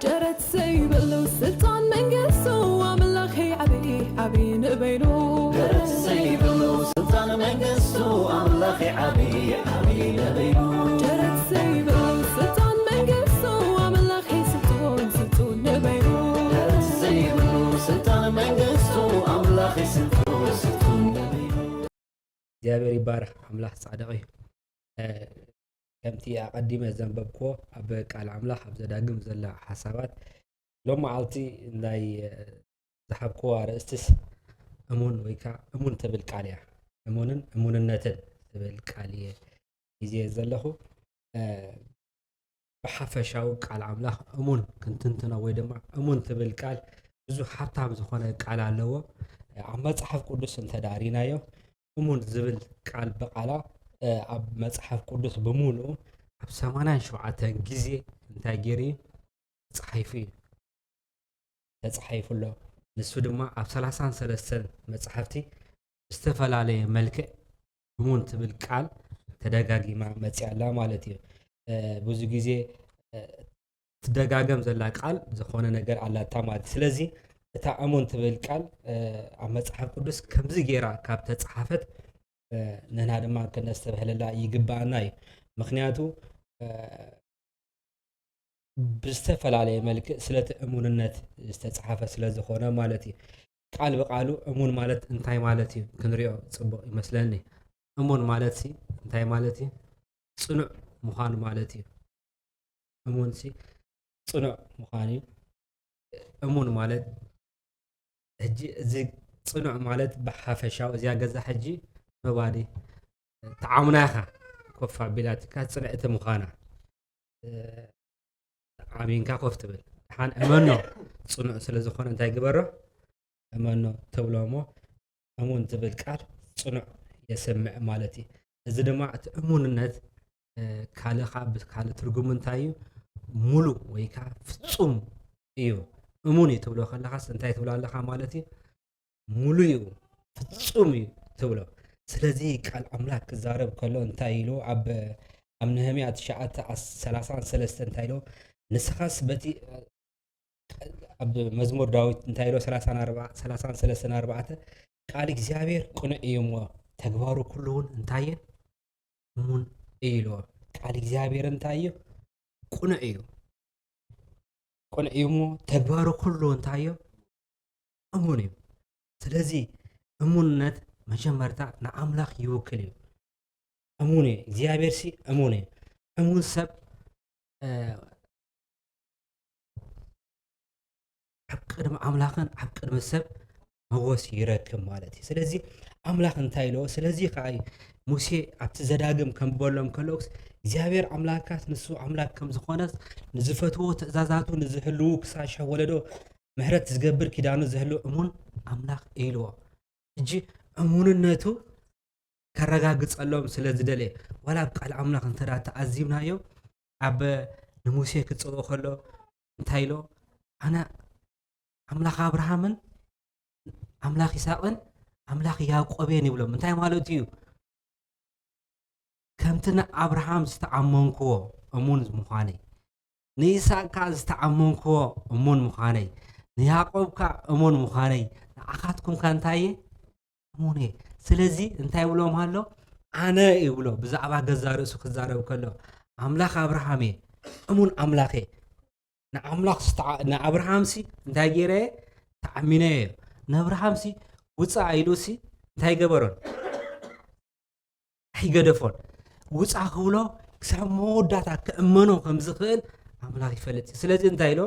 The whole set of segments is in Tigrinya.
ደረት ዘይብሉ ስልጣን መንግስቱ ኣምላኽ ዓብዪ ዓብዪ ንበይኑ። ደረት ዘይብሉ ስልጣን መንግስቱ ኣምላኽ ዓብዪ ዓብዪ ንበይኑ። ደረት ዘይብሉ ስልጣን መንግስቱ ኣምላኽ ስልጡን ስልጡን ንበይኑ። ደረት ዘይብሉ ስልጣን መንግስቱ ኣምላኽ ስልጡን ስልጡን ንበይኑ። እግዚኣብሔር ይባረኽ። ኣምላኽ ጻድቕ እዩ። እ፣ ከምቲ ኣቐዲመ ዘንበብክዎ ኣብ ቃል ኣምላኽ ኣብ ዘዳግም ዘላ ሓሳባት ሎም መዓልቲ ናይ፣ እ፣ ዝሃብክዎ ኣርእስትስ እሙን ወይ ከዓ እሙን ትብል ቃል እያ። እሙንን እሙንነትን ትብል ቃል እየ ሒዘ ዘለኹ። እ፣ ብሓፈሻዊ ቃል ኣምላኽ እሙን ክንትንትኖ ወይ ድማ እሙን ትብል ቃል ብዙሕ ሃብታም ዝኾነ ቃል ኣለዎ። ኣብ መጽሓፍ ቅዱስ እንተ ደኣ ርኢናዮ እሙን ዝብል ቃል ብቓላ፣ እ፣ ኣብ መጽሓፍ ቅዱስ ብምሉኡ ኣብ ሰማንያን ሸውዓተን ግዜ እንታይ ገይሩ እዩ? ተጻሒፉ እዩ። ተጻሒፉ ኣሎ። ንሱ ድማ ኣብ ሰላሳን ሰለስተን መጽሓፍቲ ብዝተፈላለየ መልክዕ እሙን ትብል ቃል ተደጋጊማ መጺኣ ኣላ ማለት እዩ። እ፣ ብዙ ግዜ፣ እ፣ ትደጋገም ዘላ ቃል ዝኾነ ነገር ኣላታ ማለት እዩ። ስለዚ እታ እሙን ትብል ቃል፣ እ፣ ኣብ መጽሓፍ ቅዱስ ከምዚ ገይራ ካብ ተጻሓፈት፣ እ፣ ንሕና ድማ ከነስተብህለላ ይግብኣና እዩ። ምኽንያቱ፣ እ፣ ብዝተፈላለየ መልክዕ ስለቲ እሙንነት ዝተጻሓፈ ስለ ዝኾነ ማለት እዩ። ቃል ብቃሉ እሙን ማለት እንታይ ማለት እዩ ክንሪኦ ጽቡቕ ይመስለኒ። እሙን ማለት ሲ እንታይ ማለት እዩ? ጽኑዕ ምዃን ማለት እዩ። እሙን ሲ ጽኑዕ ምዃን እዩ። እሙን ማለት ሕጂ እዚ ጽኑዕ ማለት ብሓፈሻዊ እዚኣ ገዛ ሕጂ ኖባዲ ተዓሙና ኢኻ ኮፍ ኣቢላትካ ጽንዕቲ ምዃና፣ እ፣ ኣሚንካ ኮፍ ትብል። ደሓን እመኖ ጽኑዕ ስለ ዝኾነ እንታይ ግበሮ? እመኖ ተብሎ እሞ እሙን ዝብል ቃል ጽኑዕ የስምዕ ማለት እዩ። እዚ ድማ እቲ እሙንነት፣ እ፣ ካልእ ኸዓ ብካልእ ትርጉሙ እንታይ እዩ? ሙሉእ ወይ ከዓ ፍጹም እዩ። እሙን እዩ ትብሎ ከለኻስ እንታይ ትብሎ ኣለኻ ማለት እዩ? ሙሉእ እዩ፣ ፍጹም እዩ ትብሎ። ስለዚ ቃል ኣምላኽ ክዛረብ ከሎ እንታይ ኢሉ ኣብ፣ ኣብ ነህምያ ትሽዓተ ሰላሳን ሰለስተን እንታይ ኢሉ? ንስኻስ በቲ ኣብ መዝሙር ዳዊት እንታይ ኢሎ? ሰላሳን ኣርባዓ፣ ሰላሳን ሰለስተን ኣርባዕተ፣ ቃል እግዚኣብሔር ቅኑዕ እዩ እሞ ተግባሩ ኩሉ እውን እንታይ እዩ? እሙን እዩ ኢልዎ። ቃል እግዚኣብሔር እንታይ እዩ? ቅኑዕ እዩ። ቅኑዕ እዩ እሞ ተግባሩ ኩሉ እንታይ እዩ? እሙን እዩ። ስለዚ እሙንነት መጀመርታ ንኣምላኽ ይውክል እዩ። እሙን እዩ። እግዚኣብሔር ሲ እሙን እዩ። እሙን ሰብ፣ እ፣ ኣብ ቅድሚ ኣምላኽን ኣብ ቅድሚ ሰብ መጎስ ይረክብ ማለት እዩ። ስለዚ ኣምላኽ እንታይ ኢልዎ? ስለዚ ኸዓ እዩ ሙሴ ኣብቲ ዘዳግም ከንብበሎም ከለውስ እግዚኣብሔር ኣምላኽካስ ንሱ ኣምላኽ ከም ዝኾነስ ንዝፈትዎ ትእዛዛቱ ንዝህልዉ ክሳብ ሽሕ ወለዶ ምሕረት ዝገብር ኪዳኑ ዝህልው እሙን ኣምላኽ ኢልዎ። ሕጂ እሙንነቱ ከረጋግጸሎም ስለ ዝደለየ፣ ዋላ ኣብ ቃል ኣምላኽ እንተ ደኣ ተኣዚብናዮ፣ ኣብ ንሙሴ ክጽውዖ ከሎ እንታይ ኢሎ? ኣነ ኣምላኽ ኣብርሃምን ኣምላኽ ይስሐቅን ኣምላኽ ያዕቆብን ይብሎም። እንታይ ማለቱ እዩ? ከምቲ ንኣብርሃም ዝተኣመንክዎ እሙን ምዃነይ፣ ንይስሐቅ ከኣ ዝተኣመንክዎ እሙን ምዃነይ፣ ንያዕቆብ ከኣ እሙን ምዃነይ፣ ንዓኻትኩም ከ እንታይ እየ? እሙን እየ። ስለዚ እንታይ ይብሎም ኣሎ? ኣነ ይብሎ፣ ብዛዕባ ገዛ ርእሱ ክዛረብ ከሎ፣ ኣምላኽ ኣብርሃም እየ፣ እሙን ኣምላኽ እየ። ንኣምላኽ ዝተዓ-፣ ንኣብርሃምሲ እንታይ ገይረ እየ? ተኣሚነ እየ። ንኣብርሃምሲ ውጻእ ኢሉሲ እንታይ ገበሮን? ኣይገደፎን። ውጻእ ክብሎ ክሳብ መወዳእታ ክእመኖ ከም ዝኽእል ኣምላኽ ይፈልጥ እዩ። ስለዚ እንታይ ኢሎ?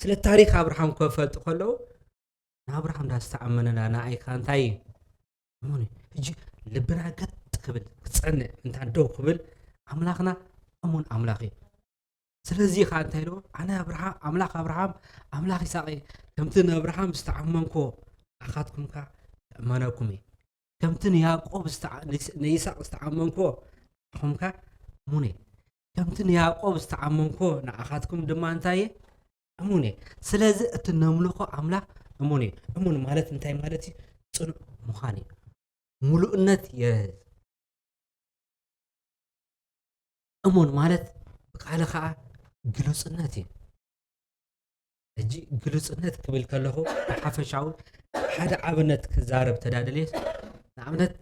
ስለ ታሪኽ ኣብርሃም ክፈልጡ ከለዉ፣ ንኣብርሃም ዳ ዝተኣመነ ዳ ንኣይ ከ እንታይ እዩ? እሙን እዩ። ሕጂ ልብና ገጥ ክብል፣ ክጸንዕ፣ እንታ ደው ክብል፣ ኣምላኽና እሙን ኣምላኽ እዩ። ስለዚ ኸኣ እንታይ ኢልዎ? ኣነ ኣብርሃ-፣ ኣምላኽ ኣብርሃም፣ ኣምላኽ ይስሐቅ እየ። ከምቲ ንኣብርሃም ዝተኣመንክዎ፣ ንኣኻትኩም ከኣ ክእመነኩም እየ። ከምቲ ንያዕቆብ ዝተኣ-፣ ንይስ-፣ ንይስሐቅ ዝተኣመንክዎ፣ ንዓኹም ከኣ እሙን እየ። ከምቲ ንያዕቆብ ዝተኣመንክዎ፣ ንኣኻትኩም ድማ እንታይ እየ? እሙን እየ። ስለዚ እቲ ነምልኾ ኣምላኽ እሙን እዩ። እሙን ማለት እንታይ ማለት እዩ? ጽኑዕ ምዃን እዩ። ምሉእነት የ-፣ እሙን ማለት ብቃል ኸኣ ግሉጽነት እዩ። ሕጂ ግሉጽነት ክብል ከለኹ ብሓፈሻዊ ሓደ ኣብነት ክዛረብ ተዳደልየ፣ ንኣብነት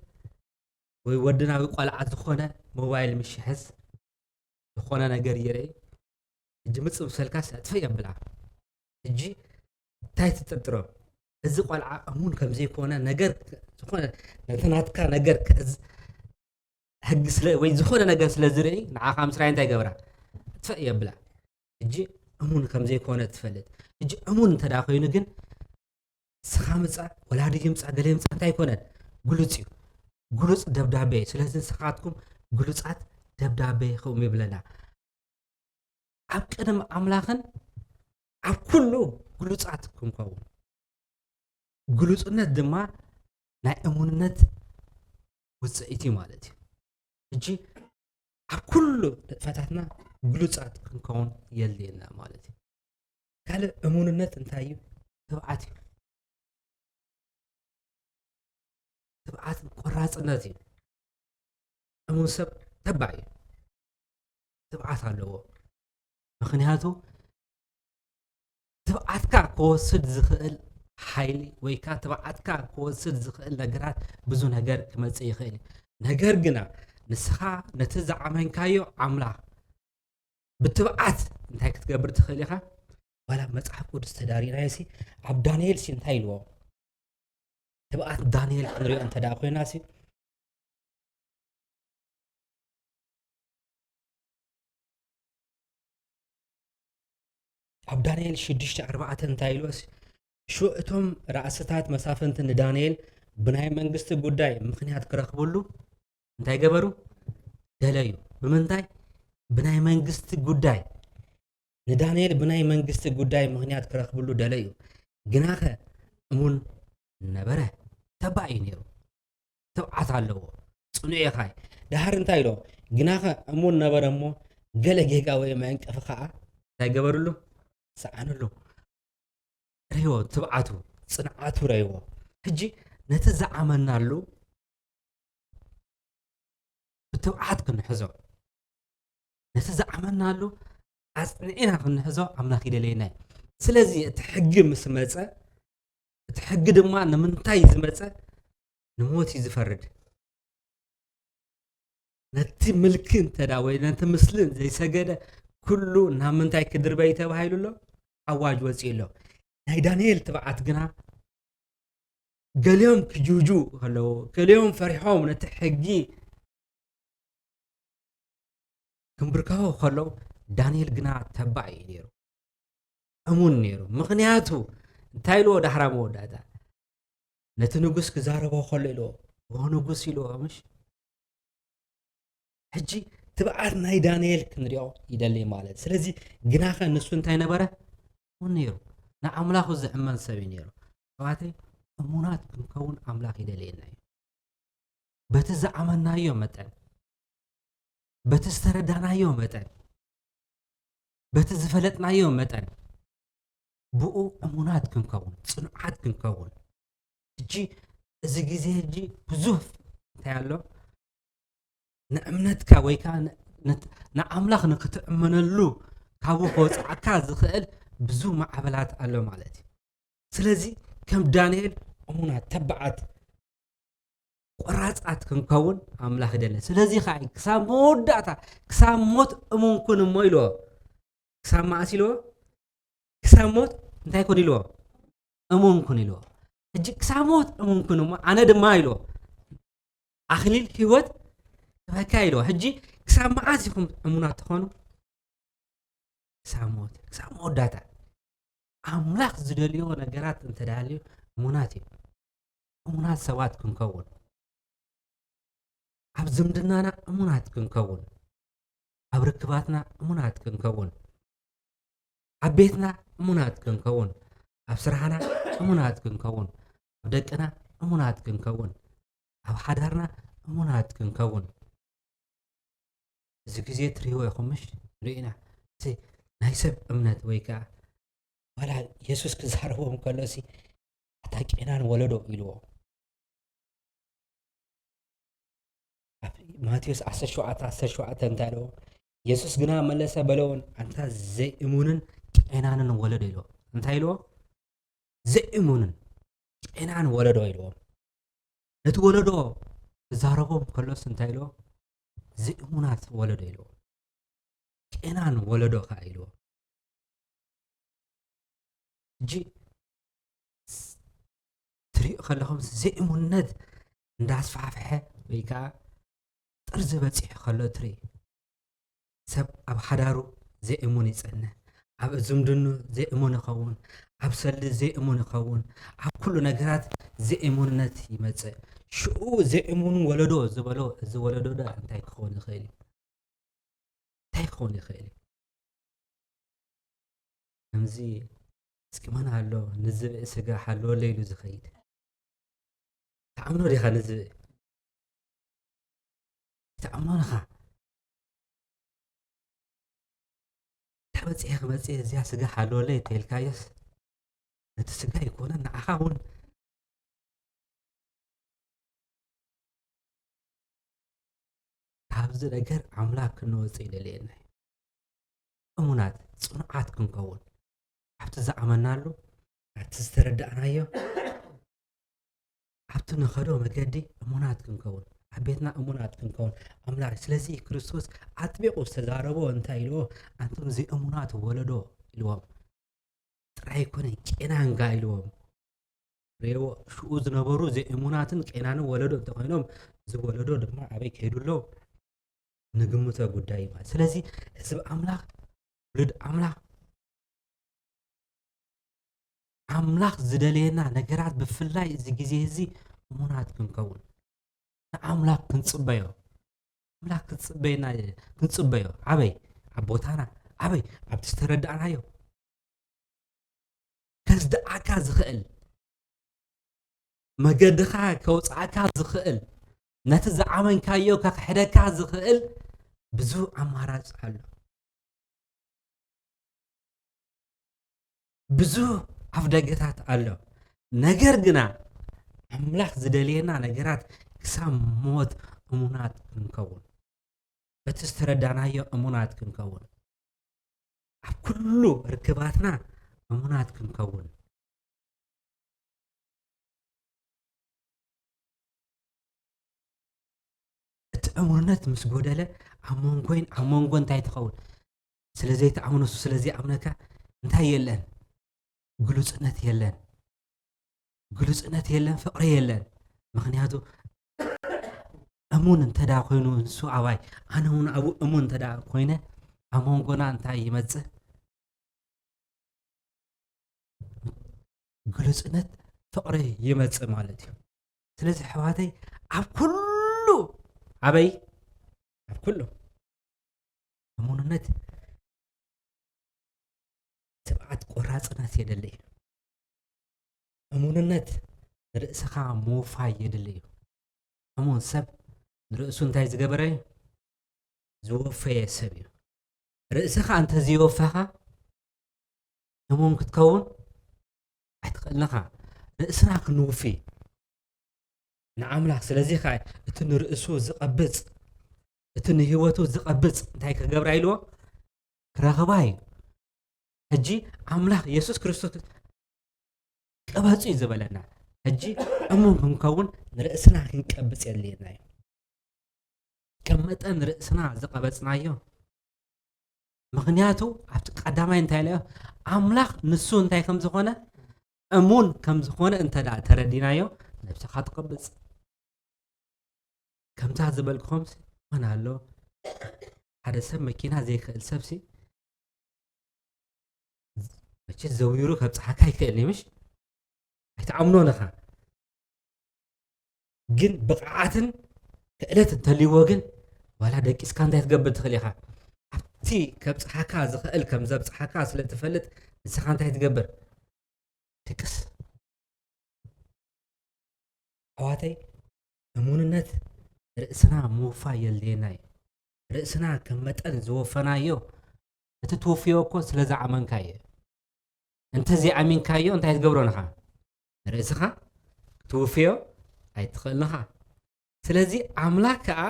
ወይ ወድና ወይ ቆልዓ ዝኾነ ሞባይል ምሽሕዝ ዝኾነ ነገር ይርኢ፣ ሕጂ ምጽ ምሰልካስ ኣጥፍእ የብላ። ሕጂ እንታይ ትጥርጥሮ? እዚ ቆልዓ እሙን ከም ዘይኮነ ነገር ዝኾነ ነቲ ናትካ ነገር ከ- ሕጊ ስለ ወይ ዝኾነ ነገር ስለ ዝርኢ ንዓኻ ምስራይ እንታይ ገብራ? ኣጥፍእ የብላ። ሕጂ እሙን ከም ዘይኮነ ትፈልጥ። ሕጂ እሙን እንተ ደኣ ኮይኑ ግን ንስኻ ምጻእ ወላዲ ይምጻእ ገለ ይምጻእ እንታይ ኣይኮነን፣ ግሉጽ እዩ። ግሉጽ ደብዳቤ እዩ። ስለዚ ንስኻትኩም ግሉጻት ደብዳቤ ኢኹም ይብለና። ኣብ ቅድሚ ኣምላኽን ኣብ ኩሉ ግሉጻት ክንከውን። ግሉጽነት ድማ ናይ እሙንነት ውጽኢት እዩ ማለት እዩ። ሕጂ ኣብ ኩሉ ንጥፈታትና ግሉጻት ክንከውን የድልየና ማለት እዩ። ካልእ እሙንነት እንታይ እዩ? ትብዓት እዩ። ትብዓት ቆራጽነት እዩ። እሙን ሰብ ተባዕ እዩ። ትብዓት ኣለዎ። ምኽንያቱ ትብዓትካ ክወስድ ዝኽእል ሓይሊ ወይ ከኣ ትብዓትካ ክወስድ ዝኽእል ነገራት ብዙ ነገር ክመጽእ ይኽእል እዩ። ነገር ግና ንስኻ ነቲ ዝዓመንካዮ ኣምላኽ ብትብዓት እንታይ ክትገብር ትኽእል ኢኻ? ዋላ መጽሓፍ ቅዱስ ተዳሪናዮ ሲ ኣብ ዳንኤል ሲ እንታይ ኢልዎ? ትብዓት ዳንኤል ክንሪኦ እንተ ደኣ ኮይና ሲ ኣብ ዳንኤል ሽዱሽተ ኣርባዕተ እንታይ ኢልዎ ሲ? ሽዑ እቶም ራእስታት መሳፍንቲ ንዳንኤል ብናይ መንግስቲ ጉዳይ ምኽንያት ክረኽብሉ እንታይ ገበሩ? ደለዩ። ብምንታይ? ብናይ መንግስቲ ጉዳይ። ንዳንኤል ብናይ መንግስቲ ጉዳይ ምኽንያት ክረኽብሉ ደለዩ። ግናኸ እሙን ነበረ። ተባዕ እዩ ነይሩ። ትብዓት ኣለዎ። ጽኑዕ ኢኻ። ደሓር እንታይ ኢሎ? ግናኸ እሙን ነበረ እሞ ገለ ጌጋ ወይ መዕንቀፊ ኸኣ እንታይ ገበርሉ? ሰኣንሉ። ረይዎ ትብዓቱ፣ ጽንዓቱ ረይዎ። ሕጂ ነቲ ዝኣመናሉ ብትብዓት ክንሕዞ፣ ነቲ ዝኣመናሉ ኣጽኒዕና ክንሕዞ ኣምላኽ ይደለየና እዩ። ስለዚ እቲ ሕጊ ምስ መጸ፣ እቲ ሕጊ ድማ ንምንታይ ዝመጸ? ንሞት እዩ ዝፈርድ። ነቲ ምልኪ እንተ ደኣ ወይ ነቲ ምስልን ዘይሰገደ ኩሉ ናብ ምንታይ ክድርበ እዩ ተባሂሉ ኣሎ? ኣዋጅ ወጺኡ ኣሎ። ናይ ዳንኤል ትብዓት ግና ገሊኦም ክጅውጁ ከለዉ፣ ገሊኦም ፈሪሖም ነቲ ሕጊ ክምብርከኹ ከለዉ፣ ዳንኤል ግና ተባዕ እዩ ነይሩ። እሙን ነይሩ። ምኽንያቱ እንታይ ኢልዎ ዳሕራ መወዳእታ? ነቲ ንጉስ ክዛረቦ ከሎ ኢልዎ፣ "ዎ ንጉስ" ኢልዎ፣ ምሽ? ሕጂ ትብዓት ናይ ዳንኤል ክንሪኦ ይደሊ ማለት። ስለዚ ግናኸ ንሱ እንታይ ነበረ? እሙን ነይሩ። ንኣምላኹ ዝእመን ሰብ እዩ ነይሩ። ኣሕዋተይ፣ እሙናት ክንከውን ኣምላኽ ይደልየና እዩ። በቲ ዝኣመናዮ መጠን፣ በቲ ዝተረዳናዮ መጠን፣ በቲ ዝፈለጥናዮ መጠን፣ ብኡ እሙናት ክንከውን፣ ጽኑዓት ክንከውን። ሕጂ፣ እዚ ግዜ ሕጂ ብዙሕ እንታይ ኣሎ? ንእምነትካ ወይ ከኣ ን-፣ ነት-፣ ንኣምላኽ ንክትእመነሉ ካብኡ ከውጽዓካ ዝኽእል ብዙ ማዕበላት ኣሎ ማለት እዩ። ስለዚ ከም ዳንኤል እሙናት፣ ተባዓት፣ ቆራጻት ክንከውን ኣምላኽ ይደሊ። ስለዚ ከኣ ክሳብ መወዳእታ፣ ክሳብ ሞት እሙን ኩን እሞ ኢልዎ። ክሳብ መዓስ ኢልዎ? ክሳብ ሞት እንታይ ኩን ኢልዎ? እሙን ኩን ኢልዎ። ሕጂ ክሳብ ሞት እሙን ኩን እሞ ኣነ ድማ ኢልዎ፣ ኣኽሊል ህይወት ክህበካ ኢልዎ። ሕጂ ክሳብ መዓስ ኢኹም እሙናት ትኾኑ? ክሳብ ሞት፣ ክሳብ መወዳእታ። ኣምላኽ ዝደልዮ ነገራት እንተ ደኣ ሃልዩ እሙናት እዩ። እሙናት ሰባት ክንከውን፣ ኣብ ዝምድናና እሙናት ክንከውን፣ ኣብ ርክባትና እሙናት ክንከውን፣ ኣብ ቤትና እሙናት ክንከውን፣ ኣብ ስራሕና እሙናት ክንከውን፣ ኣብ ደቅና እሙናት ክንከውን፣ ኣብ ሓዳርና እሙናት ክንከውን። እዚ ግዜ ትርእይዎ ኢኹም፣ ምሽ? ርኢና። እቲ ናይ ሰብ እምነት ወይ ከኣ ዋላ የሱስ ክዛረቦም ከሎ ሲ፣ "ኣታ ቄናን ወለዶ" ኢልዎ። ኣብ ማቴዎስ ዓሰርተ ሸውዓተ ዓሰርተ ሸውዓተ እንታይ ኢልዎ? የሱስ ግና መለሰ በለውን፣ "ኣንታ ዘይእሙንን ቄናንን ወለዶ" ኢልዎ። እንታይ ኢልዎ? ዘይእሙንን ቄናን ወለዶ ኢልዎም። ነቲ ወለዶ ክዛረቦም ከሎስ እንታይ ኢልዎ? ዘይእሙናት ወለዶ ኢልዎም። ቄናን ወለዶ ከኣ ኢልዎም። ሕጂ ስ-፣ ትሪኡ ከለኹም ዘይእሙንነት እንዳስፋሕፍሐ ወይ ከኣ ጥርዚ በጺሑ ከሎ ትርኢ። ሰብ ኣብ ሓዳሩ ዘይእሙን ይጸንሕ፣ ኣብ ዝምድኑ ዘይእሙን ይኸውን፣ ኣብ ሰልዲ ዘይእሙን ይኸውን፣ ኣብ ኩሉ ነገራት ዘይእሙንነት ይመጽእ። ሽኡ ዘይእሙን ወለዶ ዝበሎ፣ እዚ ወለዶ ዶ እንታይ ክኸውን ይኽእል እዩ? እንታይ ክኸውን ይኽእል እዩ? ከምዚ ስኪማና ኣሎ፣ ንዝብኢ ስጋ ሓለወለይ ኢሉ ዝኸይድ። ትኣምኖ ዲኻ ንዝብኢ? ትኣምኖ ዲኻ? እንዳ መጽኤ ክመጽእ እዚኣ ስጋ ሓለወለይ እንተኢልካዮስ፣ ነቲ ስጋ ኣይኮነን ንዓኻ እውን ካብዚ ነገር ኣምላኽ ክንወጽእ ይደልየና እዩ። እሙናት፣ ጽኑዓት ክንከውን፣ ኣብቲ ዝኣመናሉ፣ ኣብቲ ዝተረዳእናዮ፣ ኣብቲ ንኸዶ መገዲ እሙናት ክንከውን፣ ኣብ ቤትና እሙናት ክንከውን ኣምላኽ። ስለዚ ክርስቶስ ኣጥቢቑ ዝተዛረቦ እንታይ ኢልዎ? ኣንቱም ዘይእሙናት ወለዶ ኢልዎም። ጥራይ ኣይኮነን፣ ቄናን ከኣ ኢልዎም። ርእይዎ፣ ሽኡ ዝነበሩ ዘይእሙናትን ቄናንን ወለዶ እንተኾይኖም፣ እዚ ወለዶ ድማ ኣበይ ከይዱ ኣሎ? ንግምቶ ጉዳይ እዩ ማለት። ስለዚ ህዝቢ ኣምላኽ፣ ውሉድ ኣምላኽ፣ ኣምላኽ ዝደለየና ነገራት፣ ብፍላይ እዚ ግዜ እዚ እሙናት ክንከውን፣ ንኣምላኽ ክንጽበዮ፣ ኣምላኽ ክንጽበየና፣ ክንጽበዮ። ኣበይ? ኣብ ቦታና። ኣበይ? ኣብቲ ዝተረዳእናዮ። ከስድኣካ ዝኽእል፣ መገድኻ ከውጽኣካ ዝኽእል፣ ነቲ ዝኣመንካዮ ከኽሕደካ ዝኽእል ብዙህ ኣማራጺ ኣሎ። ብዙህ ኣፍደገታት ኣሎ። ነገር ግና ኣምላኽ ዝደልየና ነገራት ክሳብ ሞት እሙናት ክንከውን፣ በቲ ዝተረዳናዮ እሙናት ክንከውን፣ ኣብ ኩሉ ርክባትና እሙናት ክንከውን። እቲ እሙንነት ምስ ጎደለ ኣብ መንጎይን ኣብ መንጎ እንታይ ትኸውን? ስለ ዘይትኣምኖ እሱ ስለ ዘይኣምነካ እንታይ የለን? ግሉጽነት የለን። ግሉጽነት የለን፣ ፍቕሪ የለን። ምኽንያቱ እሙን እንተ ደኣ ኮይኑ ንሱ ኣባይ፣ ኣነ እውን ኣብኡ እሙን እንተ ደኣ ኮይነ ኣብ መንጎና እንታይ ይመጽእ? ግሉጽነት ፍቕሪ ይመጽእ ማለት እዩ። ስለዚ ኣሕዋተይ ኣብ ኩሉ ኣበይ ኣብ ኩሉ እሙንነት ትብዓት ቆራጽነት የድሊ እዩ። እሙንነት ንርእስኻ ምውፋይ የድሊ እዩ። እሙን ሰብ ንርእሱ እንታይ ዝገበረ እዩ? ዝወፈየ ሰብ እዩ። ርእስኻ እንተ ዘይወፈኻ እሙን ክትከውን ኣይትኽእልን ኢኻ። ርእስና ክንውፊ ንኣምላኽ። ስለዚ ኸኣ እቲ ንርእሱ ዝቐብጽ፣ እቲ ንህይወቱ ዝቐብጽ እንታይ ክገብራ ኢልዎ? ክረኽባ እዩ። ሕጂ ኣምላኽ የሱስ ክርስቶስ ቅበጹ እዩ ዝበለና። ሕጂ እሙን ክንከውን ንርእስና ክንቀብጽ የድልየና እዩ። ከም መጠን ርእስና ዝቐበጽናዮ፣ ምኽንያቱ ኣብቲ ቀዳማይ እንታይ ኢለ? ኣምላኽ ንሱ እንታይ ከም ዝኾነ፣ እሙን ከም ዝኾነ እንተ ደኣ ተረዲናዮ፣ ነብስኻ ትቐብጽ። ከምታ ዝበልኩኹም ሲ፣ መን ኣሎ? ሓደ ሰብ መኪና ዘይክእል ሰብ ሲ፣ መቸስ ዘዊሩ ከብጽሓካ ይክእል እዩ፣ ምሽ? ኣይትኣምኖን ኢኻ። ግን ብቕዓትን ክእለት እንተልይዎ ግን፣ ዋላ ደቂስካ እንታይ ክትገብር ትኽእል ኢኻ? ኣብቲ ከብጽሓካ ዝኽእል ከም ዘብጽሓካ ስለ ትፈልጥ፣ ንስኻ እንታይ ትገብር? ድቅስ። ኣሕዋተይ፣ እሙንነት ርእስና ምውፋይ የድልየና እዩ። ርእስና ከም መጠን ዝወፈናዮ፣ እቲ ትውፍዮ እኮ ስለ ዝኣመንካዮ እዩ። እንተ ዘይኣሚንካዮ እንታይ ትገብሮ ንኻ? ንርእስኻ ክትውፍዮ ኣይትኽእልን ኢኻ። ስለዚ ኣምላኽ ከኣ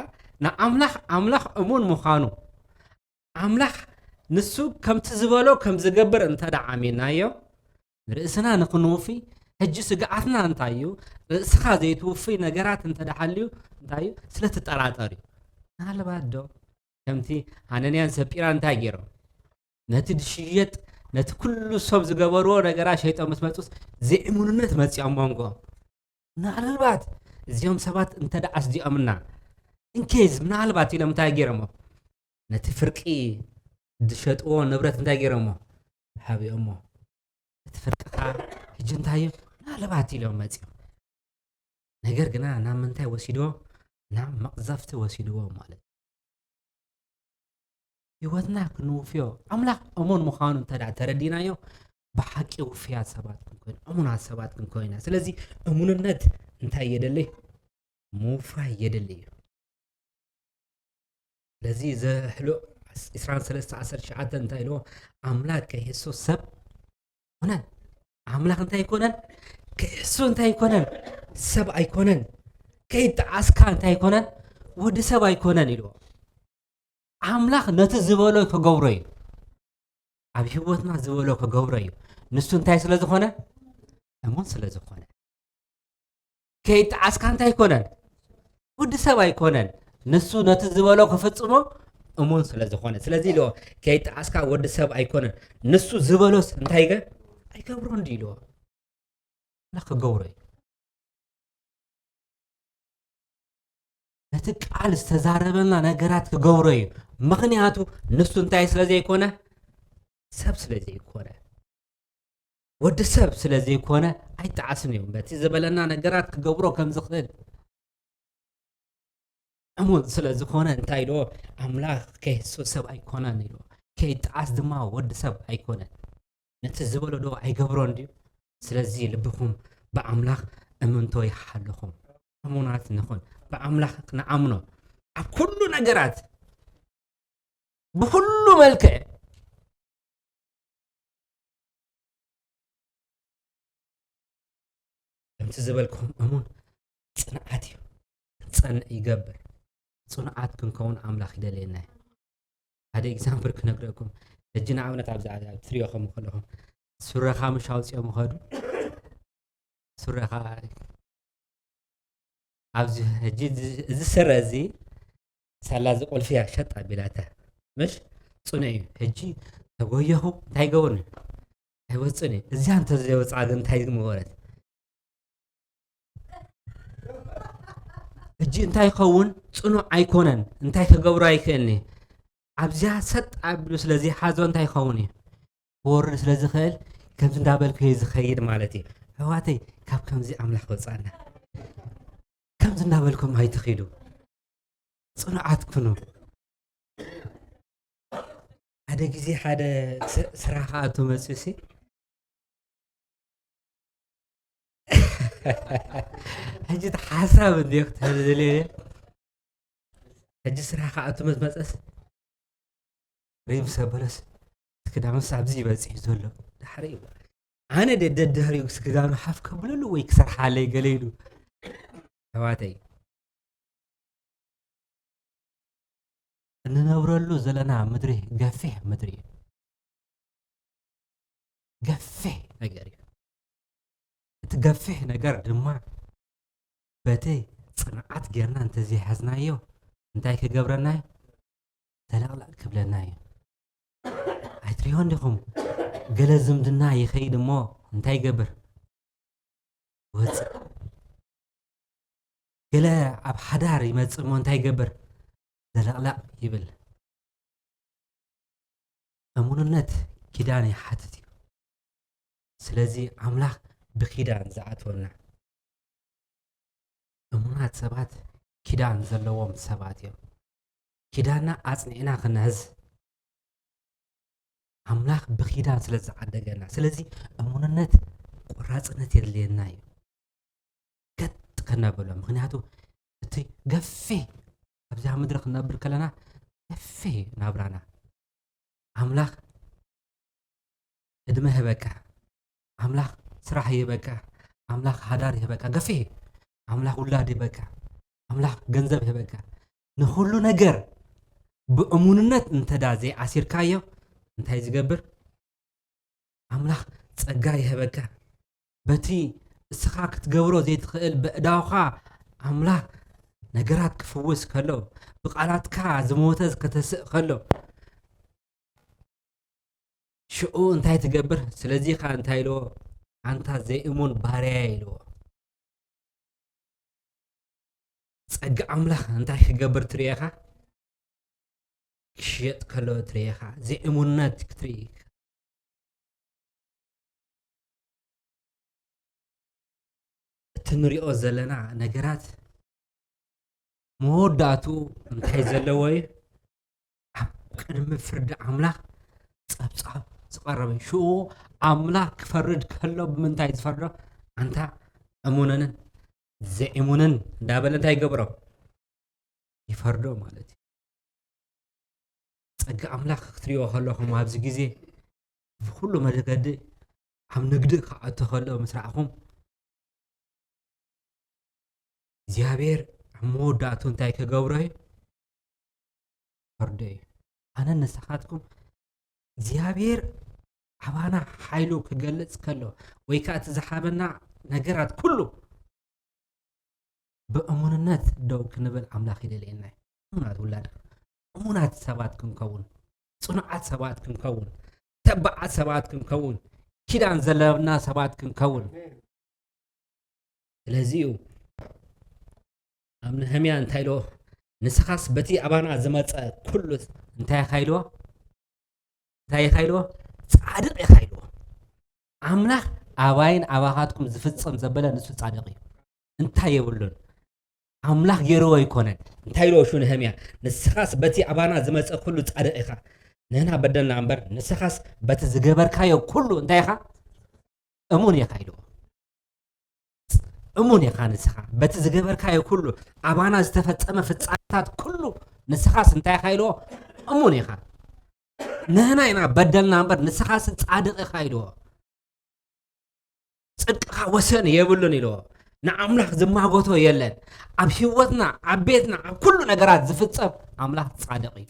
ንኣምላኽ ኣምላኽ እሙን ምዃኑ፣ ኣምላኽ ንሱ ከምቲ ዝበሎ ከም ዝገብር እንተ ደኣ ኣሚንናዮ፣ ንርእስና ንኽንውፊ፣ ሕጂ ስግኣትና እንታይ እዩ? ርእስኻ ዘይትውፍይ ነገራት እንተ ደኣ ሃልዩ እንታይ እዩ? ስለ ትጠራጠር እዩ። ምናልባት ዶ ከምቲ ሃነንያን ሰጲራን እንታይ ገይሮም? ነቲ ዝሽየጥ፣ ነቲ ኩሉ ሰብ ዝገበርዎ ነገራት ሸይጦም ምስ መጹስ፣ ዘይእሙንነት መጺኦም መንጎ። ምናልባት እዚኦም ሰባት እንተ ደኣ ኣስዲኦምና፣ in case፣ ምናልባት ኢሎም እንታይ ገይሮሞ? ነቲ ፍርቂ ዝሸጥዎ ንብረት እንታይ ገይሮሞ? ሃቢኦሞ። እቲ ፍርቂ ኸኣ ሕጂ እንታይ እዩ? ምናልባት ኢሎም መጺኦም። ነገር ግና ናብ ምንታይ ወሲድዎ? ናብ መቕዘፍቲ ወሲድዎ ማለት እዩ። ህይወትና ክንውፍዮ፣ ኣምላኽ እሙን ምዃኑ እንተ ደኣ ተረዲናዮ፣ ብሓቂ ውፍያት ሰባት ክንኮይን፣ እሙናት ሰባት ክንኮይና። ስለዚ እሙንነት እንታይ የደሊ? ምውፋይ የደሊ እዩ። ስለዚ ዘሕሉቕ ዕስራን ሰለስተ ዓሰርተ ትሽዓተ እንታይ ኢልዎ? ኣምላኽ ከይህሱ ሰብ ኣይኮነን። ኣምላኽ እንታይ ኣይኮነን? ክሕሱ እንታይ ኣይኮነን? ሰብ ኣይኮነን። ከይጠዓስካ እንታይ ኣይኮነን? ወዲ ሰብ ኣይኮነን ኢልዎ። ኣምላኽ ነቲ ዝበሎ ክገብሮ እዩ። ኣብ ህይወትና ዝበሎ ክገብሮ እዩ። ንሱ እንታይ ስለ ዝኾነ? እሙን ስለ ዝኾነ። ከይጠዓስካ እንታይ ኣይኮነን? ወዲ ሰብ ኣይኮነን። ንሱ ነቲ ዝበሎ ክፍጽሞ እሙን ስለ ዝኾነ። ስለዚ ኢልዎ፣ ከይጠዓስካ ወዲ ሰብ ኣይኮነን። ንሱ ዝበሎስ እንታይ ይገ-? ኣይገብሮን ድዩ ኢልዎ? ኣምላኽ ክገብሮ እዩ። ነቲ ቃል ዝተዛረበና ነገራት ክገብሮ እዩ። ምኽንያቱ ንሱ እንታይ ስለ ዘይኮነ? ሰብ ስለ ዘይኮነ። ወዲ ሰብ ስለ ዘይኮነ ኣይጠዓስን እዩ። በቲ ዝበለና ነገራት ክገብሮ ከም ዝኽእል እሙን ስለ ዝኾነ እንታይ ኢልዎ? ኣምላኽ ከይህሱ ሰብ ኣይኮነን ኢልዎ። ከይጠዓስ ድማ ወዲ ሰብ ኣይኮነን። ነቲ ዝበሎ ዶ ኣይገብሮን ድዩ? ስለዚ ልብኹም ብኣምላኽ እምንቶ ይሓልኹም። እሙናት ንኹን። ብኣምላኽ ንኣምኖ። ኣብ ኩሉ ነገራት፣ ብኹሉ መልክዕ። ከምቲ ዝበልኩም እሙን ጽንዓት እዩ። ክንጸንዕ ይገብር። ጽኑዓት ክንከውን ኣምላኽ ይደልየና እዩ። ሓደ ኤግዛምፕል ክነግረኩም። ሕጂ ንኣብነት ኣብዚ፣ ኣብ ትሪኦ ከም ከለኹም፣ ሱረኻ ምሽ ኣውጺኦም ይኸዱ። ሱረኻ ኣብዚ፣ ሕጂ እዚ፣ እዚ ስረ እዚ ሳላ እዚ ቁልፊ እያ ሸጥ ኣቢላታ። ምሽ ጽኑዕ እዩ። ሕጂ ተጎየኹ እንታይ ይገብርኒ? ኣይወጽእን እዩ። እዚኣ እንተዘይወጽኣ ግን እንታይ ምገበረት? ሕጂ እንታይ ይኸውን? ጽኑዕ ኣይኮነን። እንታይ ክገብሮ ኣይክእልን እዩ። ኣብዚኣ ሰጥ ኣቢሉ ስለ ዘይሓዞ እንታይ ይኸውን እዩ? ክወርድ ስለ ዝኽእል ከምዚ እንዳበልኩ እየ ዝኸይድ ማለት እዩ። ኣሕዋተይ፣ ካብ ከምዚ ኣምላኽ ወጻና። ከምዚ እንዳበልኩም ኣይትኺዱ። ጽኑዓት ኩኑ። ሓደ ግዜ ሓደ ስ-፣ ስራሕ ክኣቱ መጽዩሲ፣ ሕጂ እቲ ሓሳብ እንድዮ ክትሕዝ ደልየ። ሕጂ ስራሕ ክኣቱ ምስ መጸስ፣ ሪም ሰበለስ፣ እቲ ክዳንስ ኣብዚ ይበጽሕ ዘሎ። ዳሕሪ ኣነ ደ-፣ ደድሕሪኡ ክስ ክዳኑ ሓፍ ከብለሉ ወይ ክሰርሓለይ ገለ ኢሉ። ኣሕዋተይ፣ እንነብረሉ ዘለና ምድሪ ገፊሕ ምድሪ እዩ። ገፊሕ ነገር እዩ። እቲ ገፊሕ ነገር ድማ በቲ ጽንዓት ጌርና እንተዘይሓዝናዮ እንታይ ክገብረና እዩ? ተለቕለቕ ክብለና እዩ። ኣይትሪኦን ዲኹም? ገለ ዝምድና ይኸይድ እሞ እንታይ ይገብር? ይወጽእ። ገለ ኣብ ሓዳር ይመጽእ እሞ እንታይ ይገብር? ዘለቕለቕ ይብል። እሙንነት ኪዳን ይሓትት እዩ። ስለዚ ኣምላኽ ብኪዳን ዝኣትወና። እሙናት ሰባት ኪዳን ዘለዎም ሰባት እዮም። ኪዳንና ኣጽኒዕና ክንሕዝ ኣምላኽ ብኪዳን ስለ ዝዓደገና። ስለዚ እሙንነት ቆራጽነት የድልየና እዩ። ገጥ ከነብሎ። ምኽንያቱ እቲ ገፊሕ ኣብዛ ምድሪ ክንነብር ከለና ገፊሕ ናብራና። ኣምላኽ ዕድመ ይህበካ። ኣምላኽ ስራሕ ይህበካ። ኣምላኽ ሓዳር ይህበካ። ገፊሕ። ኣምላኽ ውላድ ይህበካ። ኣምላኽ ገንዘብ ይህበካ። ንኹሉ ነገር ብእሙንነት እንተ ዳ ዘይኣሲርካዮ እንታይ ዝገብር? ኣምላኽ ጸጋ ይህበካ። በቲ እስኻ ክትገብሮ ዘይትኽእል በእዳውኻ ኣምላኽ ነገራት ክፍውስ ከሎ፣ ብቓላትካ ዝሞተ ከተስእ ከሎ፣ ሽዑ እንታይ ትገብር? ስለዚ ኸኣ እንታይ ኢልዎ? ኣንታ ዘይእሙን ባርያየ ኢልዎ። ጸጋ ኣምላኽ እንታይ ክገብር ትርእየኻ? ክሽየጥ ከሎ ትርእየኻ። ዘይእሙንነት ክትርኢ። እቲ ንሪኦ ዘለና ነገራት መወዳእቱ እንታይ ዘለዎ እዩ? ኣብ ቅድሚ ፍርዲ ኣምላኽ ጸብጻብ ዝቐረበ እዩ። ሽዑ ኣምላኽ ክፈርድ ከሎ ብምንታይ ዝፈርዶ? ኣንታ እሙንንን ዘይእሙንን እንዳበለ እንታይ ይገብሮ? ይፈርዶ ማለት እዩ። ጸጋ ኣምላኽ ክትሪእዎ ከለኹም ኣብዚ ግዜ ብኹሉ መገዲ ኣብ ንግዲ ክኣቱ ከሎ ምስ ረኣኹም እግዚኣብሔር ኣብ መወዳእቱ እንታይ ክገብሮ እዩ? ፈርዶ እዩ። ኣነ ንስኻትኩም እግዚኣብሔር ኣባና ሓይሉ ክገልጽ ከሎ ወይ ከዓ እቲ ዝሃበና ነገራት ኩሉ ብእሙንነት ደው ክንብል ኣምላኽ ይደልየና እዩ። እሙናት ውላድ፣ እሙናት ሰባት ክንከውን፣ ጽኑዓት ሰባት ክንከውን፣ ተባዓት ሰባት ክንከውን፣ ኪዳን ዘለና ሰባት ክንከውን። ስለዚ እዩ ኣብ ነህምያ እንታይ ኢልዎ? ንስኻስ በቲ ኣባና ዝመጸ ኩሉ እንታይ ኢኻ ኢልዎ? እንታይ ኢኻ ኢልዎ? ጻድቕ ኢኻ ኢልዎ። ኣምላኽ ኣባይን ኣባኻትኩም ዝፍጸም ዘበለ ንሱ ጻድቕ እዩ። እንታይ የብሉን። ኣምላኽ ገይርዎ ኣይኮነን። እንታይ ኢልዎ ሽዑ ነህምያ? ንስኻስ በቲ ኣባና ዝመጸ ኩሉ ጻድቕ ኢኻ። ንሕና በደልና እምበር፣ ንስኻስ በቲ ዝገበርካዮ ኩሉ እንታይ ኢኻ? እሙን ኢኻ ኢልዎ። እሙን ኢኻ ንስኻ። በቲ ዝገበርካዮ ኩሉ፣ ኣባና ዝተፈጸመ ፍጻሜታት ኩሉ፣ ንስኻስ እንታይ ኢኻ ኢልዎ? እሙን ኢኻ። ንሕና ኢና በደልና እምበር፣ ንስኻስ ጻድቕ ኢኻ ኢልዎ። ጽድቅኻ ወሰን የብሉን ኢልዎ። ንኣምላኽ ዝማጎቶ የለን። ኣብ ህይወትና፣ ኣብ ቤትና፣ ኣብ ኩሉ ነገራት ዝፍጸም ኣምላኽ ጻድቕ እዩ።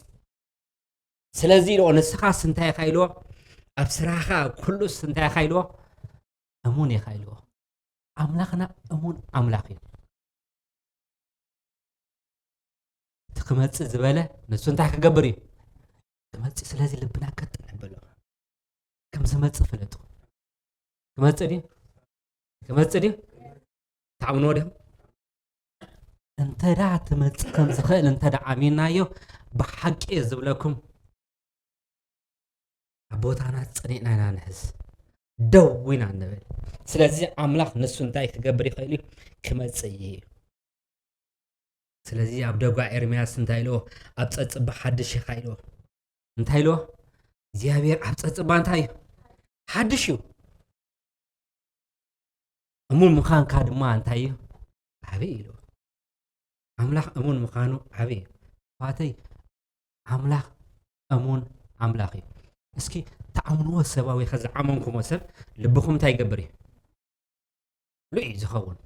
ስለዚ ኢልዎ፣ ንስኻስ እንታይ ኢኻ ኢልዎ? ኣብ ስራሕኻ ኩሉስ እንታይ ኢኻ ኢልዎ? እሙን ኢኻ ኢልዎ። ኣምላኽና እሙን ኣምላኽ እዩ። እቲ ክመጽእ ዝበለ ንሱ እንታይ ክገብር እዩ? ክመጽእ። ስለዚ ልብና ቀጥ ነብሎ። ከም ዝመጽእ ፍለጡ። ክመጽእ ድዩ? ክመጽእ ድዩ? ትኣምንዎ ዲኹም? እንተ ደኣ ትመጽእ ከም ዝኽእል እንተ ደኣ ኣሚንናዮ፣ ብሓቂ እየ ዝብለኩም፣ ኣብ ቦታና ጸኒዕና ኢና ንሕዝ። ደው ኢና ንብል። ስለዚ ኣምላኽ ንሱ እንታይ ክገብር ይኽእል እዩ? ክመጽእ እዩ። ስለዚ ኣብ ደጓ ኤርምያስ እንታይ ኢልዎ? ኣብ ጸጽባ ሓድሽ ኢኻ ኢልዎ። እንታይ ኢልዎ? እግዚኣብሔር ኣብ ጸጽባ እንታይ እዩ? ሓድሽ እዩ። እሙን ምዃንካ ድማ እንታይ እዩ? ዓብዪ ኢልዎ። ኣምላኽ እሙን ምዃኑ ዓብዪ እዩ። ኣሕዋተይ፣ ኣምላኽ እሙን ኣምላኽ እዩ። እስኪ ትኣምንዎ ሰብ ወይ ከ ዝኣመንኩሞ ሰብ ልብኹም እንታይ ይገብር እዩ? ምሉእ እዩ ዝኸውን።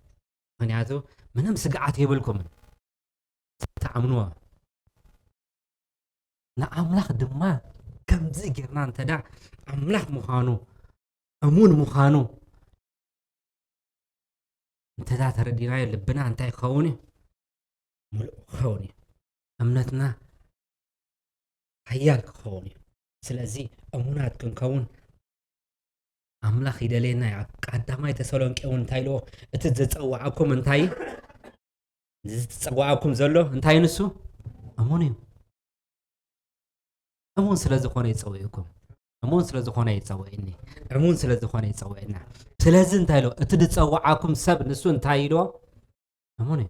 ምኽንያቱ ምንም ስግኣት የብልኩምን። ትኣምንዎ። ንኣምላኽ ድማ ከምዚ ጌርና እንተ ደኣ ኣምላኽ ምዃኑ፣ እሙን ምዃኑ እንተ ደኣ ተረዲናዮ ልብና እንታይ ክኸውን እዩ? ምሉእ ክኸውን እዩ። እምነትና ሓያል ክኸውን እዩ። ስለዚ እሙናት ክንከውን ኣምላኽ ይደልየና እዩ። ኣብ ቀዳማይ ተሰሎንቄ እውን እንታይ ኢልዎ? እቲ ዝጸውዓኩም እንታይ እዩ? እዚ ዝጸውዓኩም ዘሎ እንታይ እዩ ንሱ? እሙን እዩ። እሙን ስለ ዝኾነ ይጸውዕኩም። እሙን ስለ ዝኾነ ይጸውዕኒ። እሙን ስለ ዝኾነ ይጸውዕና። ስለዚ እንታይ ኢልዎ? እቲ ዝጸውዓኩም ሰብ ንሱ እንታይ ኢልዎ? እሙን እዩ።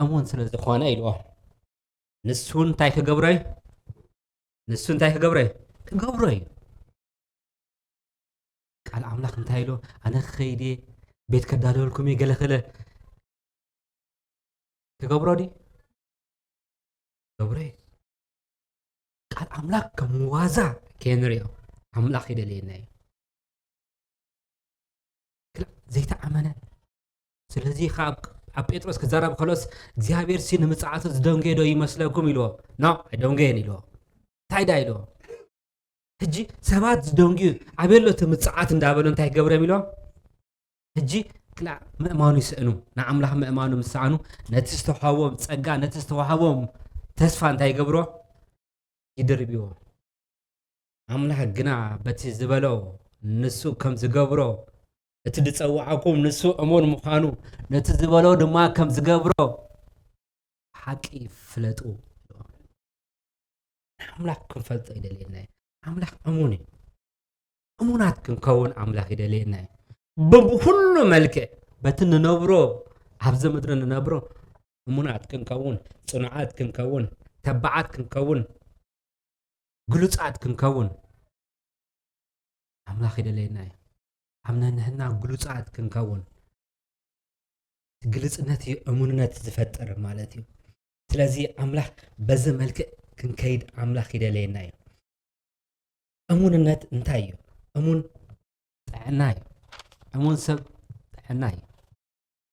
እሙን ስለ ዝኾነ ኢልዎ። ንሱ እንታይ ክገብሮ እዩ? ንሱ እንታይ ክገብሮ እዩ? ክገብሮ እዩ። ቃል ኣምላኽ እንታይ ኢልዎ? ኣነ ክኸይድ እየ፣ ቤት ከዳልወልኩም እየ፣ ገለ ክለ ክገብሮ ድዩ? ክገብሮ እዩ። ቃል ኣምላኽ ከም ዋዛ ከየንሪኦ ኣምላኽ ይደልየና እዩ። ክላ-፣ ዘይተኣመነ። ስለዚ ካብ ኣብ ጴጥሮስ ክዛረብ ከሎስ እግዚኣብሔር ሲ ንምጽኣቱ ዝደንገየ ዶ ይመስለኩም ኢልዎ። ኖ፣ ኣይደንገየን ኢልዎ። እንታይ ዳ ኢልዎ? ሕጂ ሰባት ዝደንጉዩ፣ ኣበይ ኣሎ እቲ ምጽዓት እንዳበሉ እንታይ ክገብሮም ኢሎም? ሕጂ ክላእ ምእማኑ ይስእኑ። ንኣምላኽ ምእማኑ ምስ ሰኣኑ፣ ነቲ ዝተዋህቦም ጸጋ፣ ነቲ ዝተዋህቦም ተስፋ እንታይ ይገብሮ? ይድርብዎ። ኣምላኽ ግና በቲ ዝበሎ ንሱ ከም ዝገብሮ፣ እቲ ዝጸውዓኩም ንሱ እሙን ምዃኑ፣ ነቲ ዝበሎ ድማ ከም ዝገብሮ ሓቂ ፍለጡ። ንኣምላኽ ክንፈልጦ ይደልየና እዩ። ኣምላኽ እሙን እዩ። እሙናት ክንከውን ኣምላኽ ይደልየና እዩ። ብኹሉ መልክዕ፣ በቲ ንነብሮ፣ ኣብዚ ምድሪ ንነብሮ፣ እሙናት ክንከውን፣ ጽኑዓት ክንከውን፣ ተባዓት ክንከውን፣ ግሉጻት ክንከውን ኣምላኽ ይደልየና እዩ። ኣብ ነንሕና ግሉጻት ክንከውን፣ ግልጽነት እዩ እሙንነት ዝፈጥር ማለት እዩ። ስለዚ ኣምላኽ በዚ መልክዕ ክንከይድ ኣምላኽ ይደልየና እዩ። እሙንነት እንታይ እዩ? እሙን ጥዕና እዩ። እሙን ሰብ ጥዕና እዩ።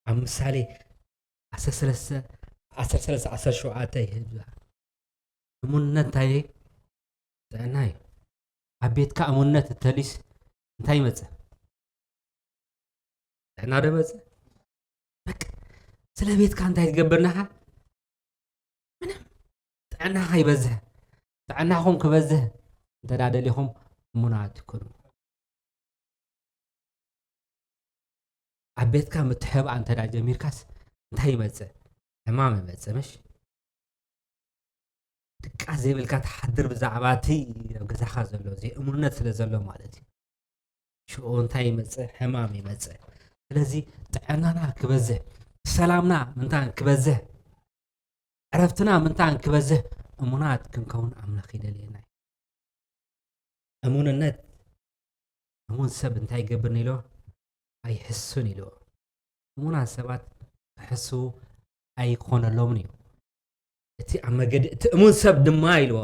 ኣብ ምሳሌ ዓሰርተ ሰለስተ፣ ዓሰርተ ሰለስተ፣ ዓሰርተ ሸውዓተ ይህብ። እሙንነት እንታይ እዩ? ጥዕና እዩ። ኣብ ቤትካ እሙንነት እተልዩስ እንታይ ይመጽእ? ጥዕና ዶ መጽእ? በቃ፣ ስለ ቤትካ እንታይ ትገብር ናኻ? ምንም። ጥዕናኻ ይበዝሕ። ጥዕናኹም ክበዝሕ እንተ ደኣ ደሊኹም እሙናት ኩኑ። ኣብ ቤትካ ምትሕብኣ እንተ ደኣ ጀሚርካስ እንታይ ይመጽእ? ሕማም ይመጽእ፣ ምሽ? ድቃስ ዘይብልካ ትሓድር ብዛዕባ እቲ ኣብ ገዛኻ ዘሎ ዘይእሙንነት ስለ ዘሎ ማለት እዩ። ሽዑ እንታይ ይመጽእ? ሕማም ይመጽእ። ስለዚ ጥዕናና ክበዝሕ፣ ሰላምና ምንታን ክበዝሕ፣ ዕረፍትና ምንታን ክበዝሕ እሙናት ክንከውን ኣምላኽ ይደልየና እዩ። እሙንነት፣ እሙን ሰብ እንታይ ይገብር ኢልዎ? ኣይሕሱን ኢልዎ። እሙናት ሰባት ክሕስዉ ኣይኮነሎምን እዩ። እቲ ኣብ መገዲ እቲ እሙን ሰብ ድማ ኢልዎ።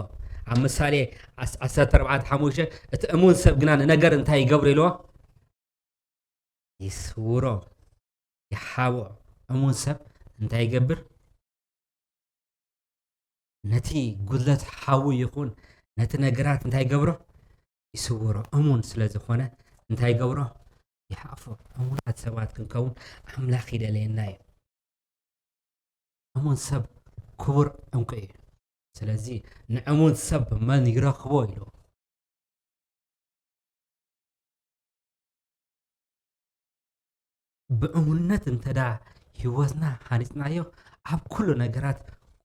ኣብ ምሳሌ ዓስ-፣ ዓሰርተ ኣርባዕተ ሓሙሽተ፣ እቲ እሙን ሰብ ግና ንነገር እንታይ ይገብር ኢልዎ? ይስውሮ፣ ይሓቦ። እሙን ሰብ እንታይ ይገብር? ነቲ ጉድለት ሓዉ ይኹን ነቲ ነገራት እንታይ ይገብሮ? ይስውሮ። እሙን ስለ ዝኾነ እንታይ ይገብሮ? ይሓፎ። እሙናት ሰባት ክንከውን ኣምላኽ ይደልየና እዩ። እሙን ሰብ ክቡር ዕንቁ እዩ። ስለዚ ንእሙን ሰብ መን ይረኽቦ ኢሉ። ብእሙንነት እንተ ደኣ ህይወትና ሃኒጽናዮ፣ ኣብ ኩሉ ነገራት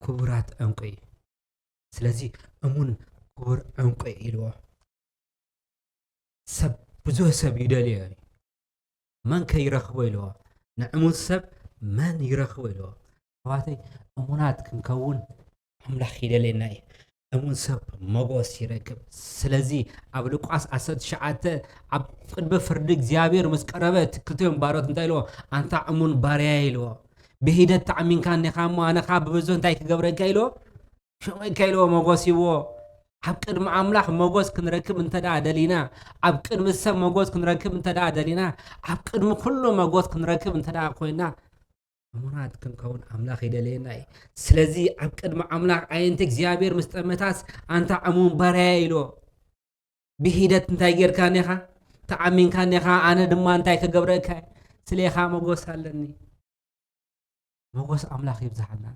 ክቡራት ዕንቁ እዩ። ስለዚ እሙን ክቡር ዕንቁ እዩ ኢልዎ። ሰብ፣ ብዙህ ሰብ ይደልዮ እዩ። መን ከ ይረኽቦ ኢልዎ? ንዕሙት ሰብ መን ይረኽቦ ኢልዎ? ኣሕዋተይ፣ እሙናት ክንከውን ኣምላኽ ይደልየና እዩ። እሙን ሰብ መጎስ ይረክብ። ስለዚ ኣብ ሉቃስ ዓሰርተ ትሽዓተ ኣብ ቅድሚ ፍርዲ እግዚኣብሔር ምስ ቀረበ፣ እቲ ክልቲኦም ባሮት እንታይ ኢልዎ? ኣንታ እሙን ባርያ ኢልዎ። ብሂደት ተኣሚንካ እኒኻ እሞ፣ ኣነ ኸኣ ብብዙህ እንታይ ክገብረካ ኢልዎ? ሽመካ ኢልዎ መጎስ ሂብዎ። ኣብ ቅድሚ ኣምላኽ መጎስ ክንረክብ እንተ ደኣ ደሊና፣ ኣብ ቅድሚ ሰብ መጎስ ክንረክብ እንተ ደኣ ደሊና፣ ኣብ ቅድሚ ኩሉ መጎስ ክንረክብ እንተ ደኣ ኮይና፣ እሙናት ክንከውን ኣምላኽ ይደልየና እዩ። ስለዚ ኣብ ቅድሚ ኣምላኽ ኣየንቲ እግዚኣብሔር ምስ ጠመታስ፣ ኣንታ እሙን ባርያየ ኢልዎ። ብሂደት እንታይ ጌርካኒ ኢኻ? ተኣሚንካኒ ኢኻ፣ ኣነ ድማ እንታይ ክገብረካ እየ? ስሌኻ መጎስ ኣለኒ። መጎስ ኣምላኽ ይብዝሓልና።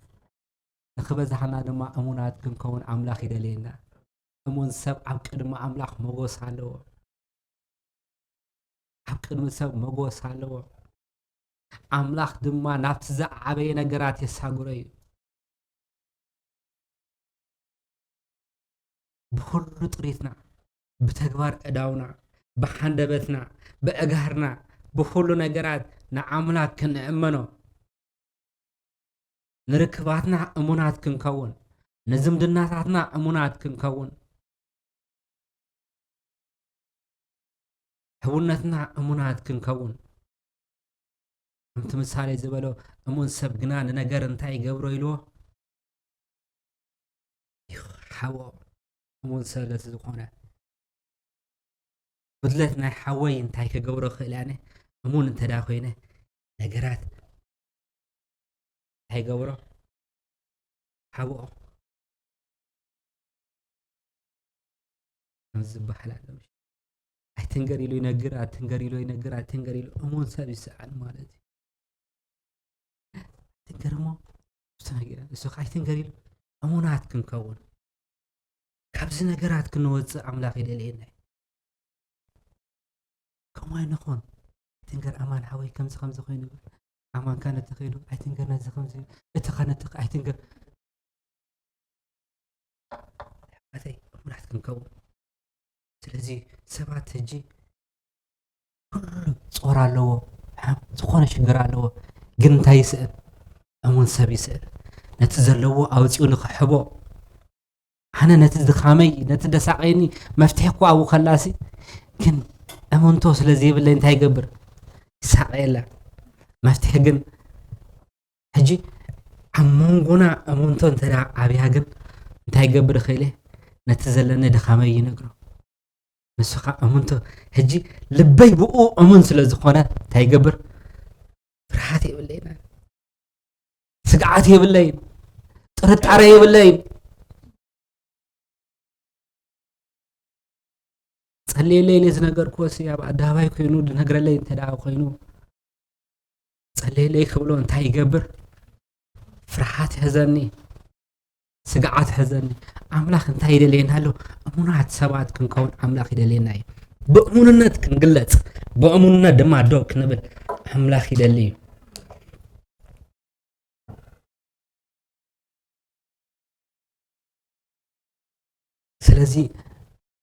ንኽበዝሓና ድማ እሙናት ክንከውን ኣምላኽ ይደልየና። እሙን ሰብ ኣብ ቅድሚ ኣምላኽ መጎስ ኣለዎ። ኣብ ቅድሚ ሰብ መጎስ ኣለዎ። ኣምላኽ ድማ ናብቲ ዝዓበየ ነገራት የሳግሮ እዩ። ብኹሉ ጥሪትና፣ ብተግባር ኣእዳውና፣ ብሓንደበትና፣ ብኣእጋርና፣ ብኹሉ ነገራት ንኣምላኽ ክንእመኖ፣ ንርክባትና እሙናት ክንከውን፣ ንዝምድናታትና እሙናት ክንከውን፣ ሕውነትና እሙናት ክንከውን። ከምቲ ምሳሌ ዝበሎ፣ እሙን ሰብ ግና ንነገር እንታይ ይገብሮ ኢልዎ? ይሓቦ። እሙን ሰብ ለቲ ዝኾነ፣ ጉድለት ናይ ሓወይ እንታይ ክገብሮ ክእል ኣነ? እሙን እንተ ደኣ ኮይነ፣ ነገራት እንታይ ይገብሮ? ሓብኦ። ከምዚ ዝበሃል ኣሎ። ኣይትንገር ኢሉ ይነግር፣ ኣይትንገር ኢሉ ይነግር፣ ኣይትንገር ኢሉ እሙን ሰብ ይስኣን ማለት እዩ። ኣይትንገር እሞ፣ ንሱ ከ ኣይትንገር ኢሉ እሙናት ክንከውን፣ ካብዚ ነገራት ክንወፅእ ኣምላኽ ይደልየና እዩ። ከምኡ ኣይንኾን። ኣይትንገር ኣማን ሓወይ፣ ከምዚ ከምዚ ኮይኑ፣ ኣማንካ ነቲ ከይዱ፣ ኣይትንገር ነዚ ከምዚ፣ እቲ ከ ነቲ ከ-፣ ኣይትንገር። ኣተይ እሙናት ክንከውን። ስለዚ ሰባት ሕጂ ኩሉ ጾር ኣለዎ፣ ሓም-፣ ዝኾነ ሽግር ኣለዎ። ግን እንታይ ይስእን? እሙን ሰብ ይስእን። ነቲ ዘለዎ ኣውጺኡ ንኽሕቦ። ኣነ ነቲ ድኻመይ፣ ነቲ ደሳቐየኒ መፍትሒ እኮ ኣብኡ ከላሲ፣ ግን እሙንቶ ስለ ዘይብለይ እንታይ ይገብር? ይሳቐየላ። መፍትሒ ግን ሕጂ ኣብ መንጎና እሙንቶ እንተ ደኣ ዓብያ ግን እንታይ ይገብር ይኽእል እየ? ነቲ ዘለኒ ድኻመይ ይነግሮ። ንሱ ኸኣ እሙንቶ፣ ሕጂ ልበይ ብኡ እሙን ስለ ዝኾነ እንታይ ይገብር? ፍርሃት የብለይን። ስግዓት የብለይን። ጥርጣረ የብለይን። ጸልየለይ ኢለ ዝነገርክዎሲ ኣብ ኣደባባይ ኮይኑ ዝነግረለይ እንተ ደኣ ኮይኑ፣ ጸልየለይ ክብሎ እንታይ ይገብር? ፍርሃት ይሕዘኒ፣ ስግዓት ይሕዘኒ። ኣምላኽ እንታይ ይደልየና ኣሎ? እሙናት ሰባት ክንከውን ኣምላኽ ይደልየና እዩ። ብእሙንነት ክንግለጽ፣ ብእሙንነት ድማ ደው ክንብል ኣምላኽ ይደሊ እዩ። ስለዚ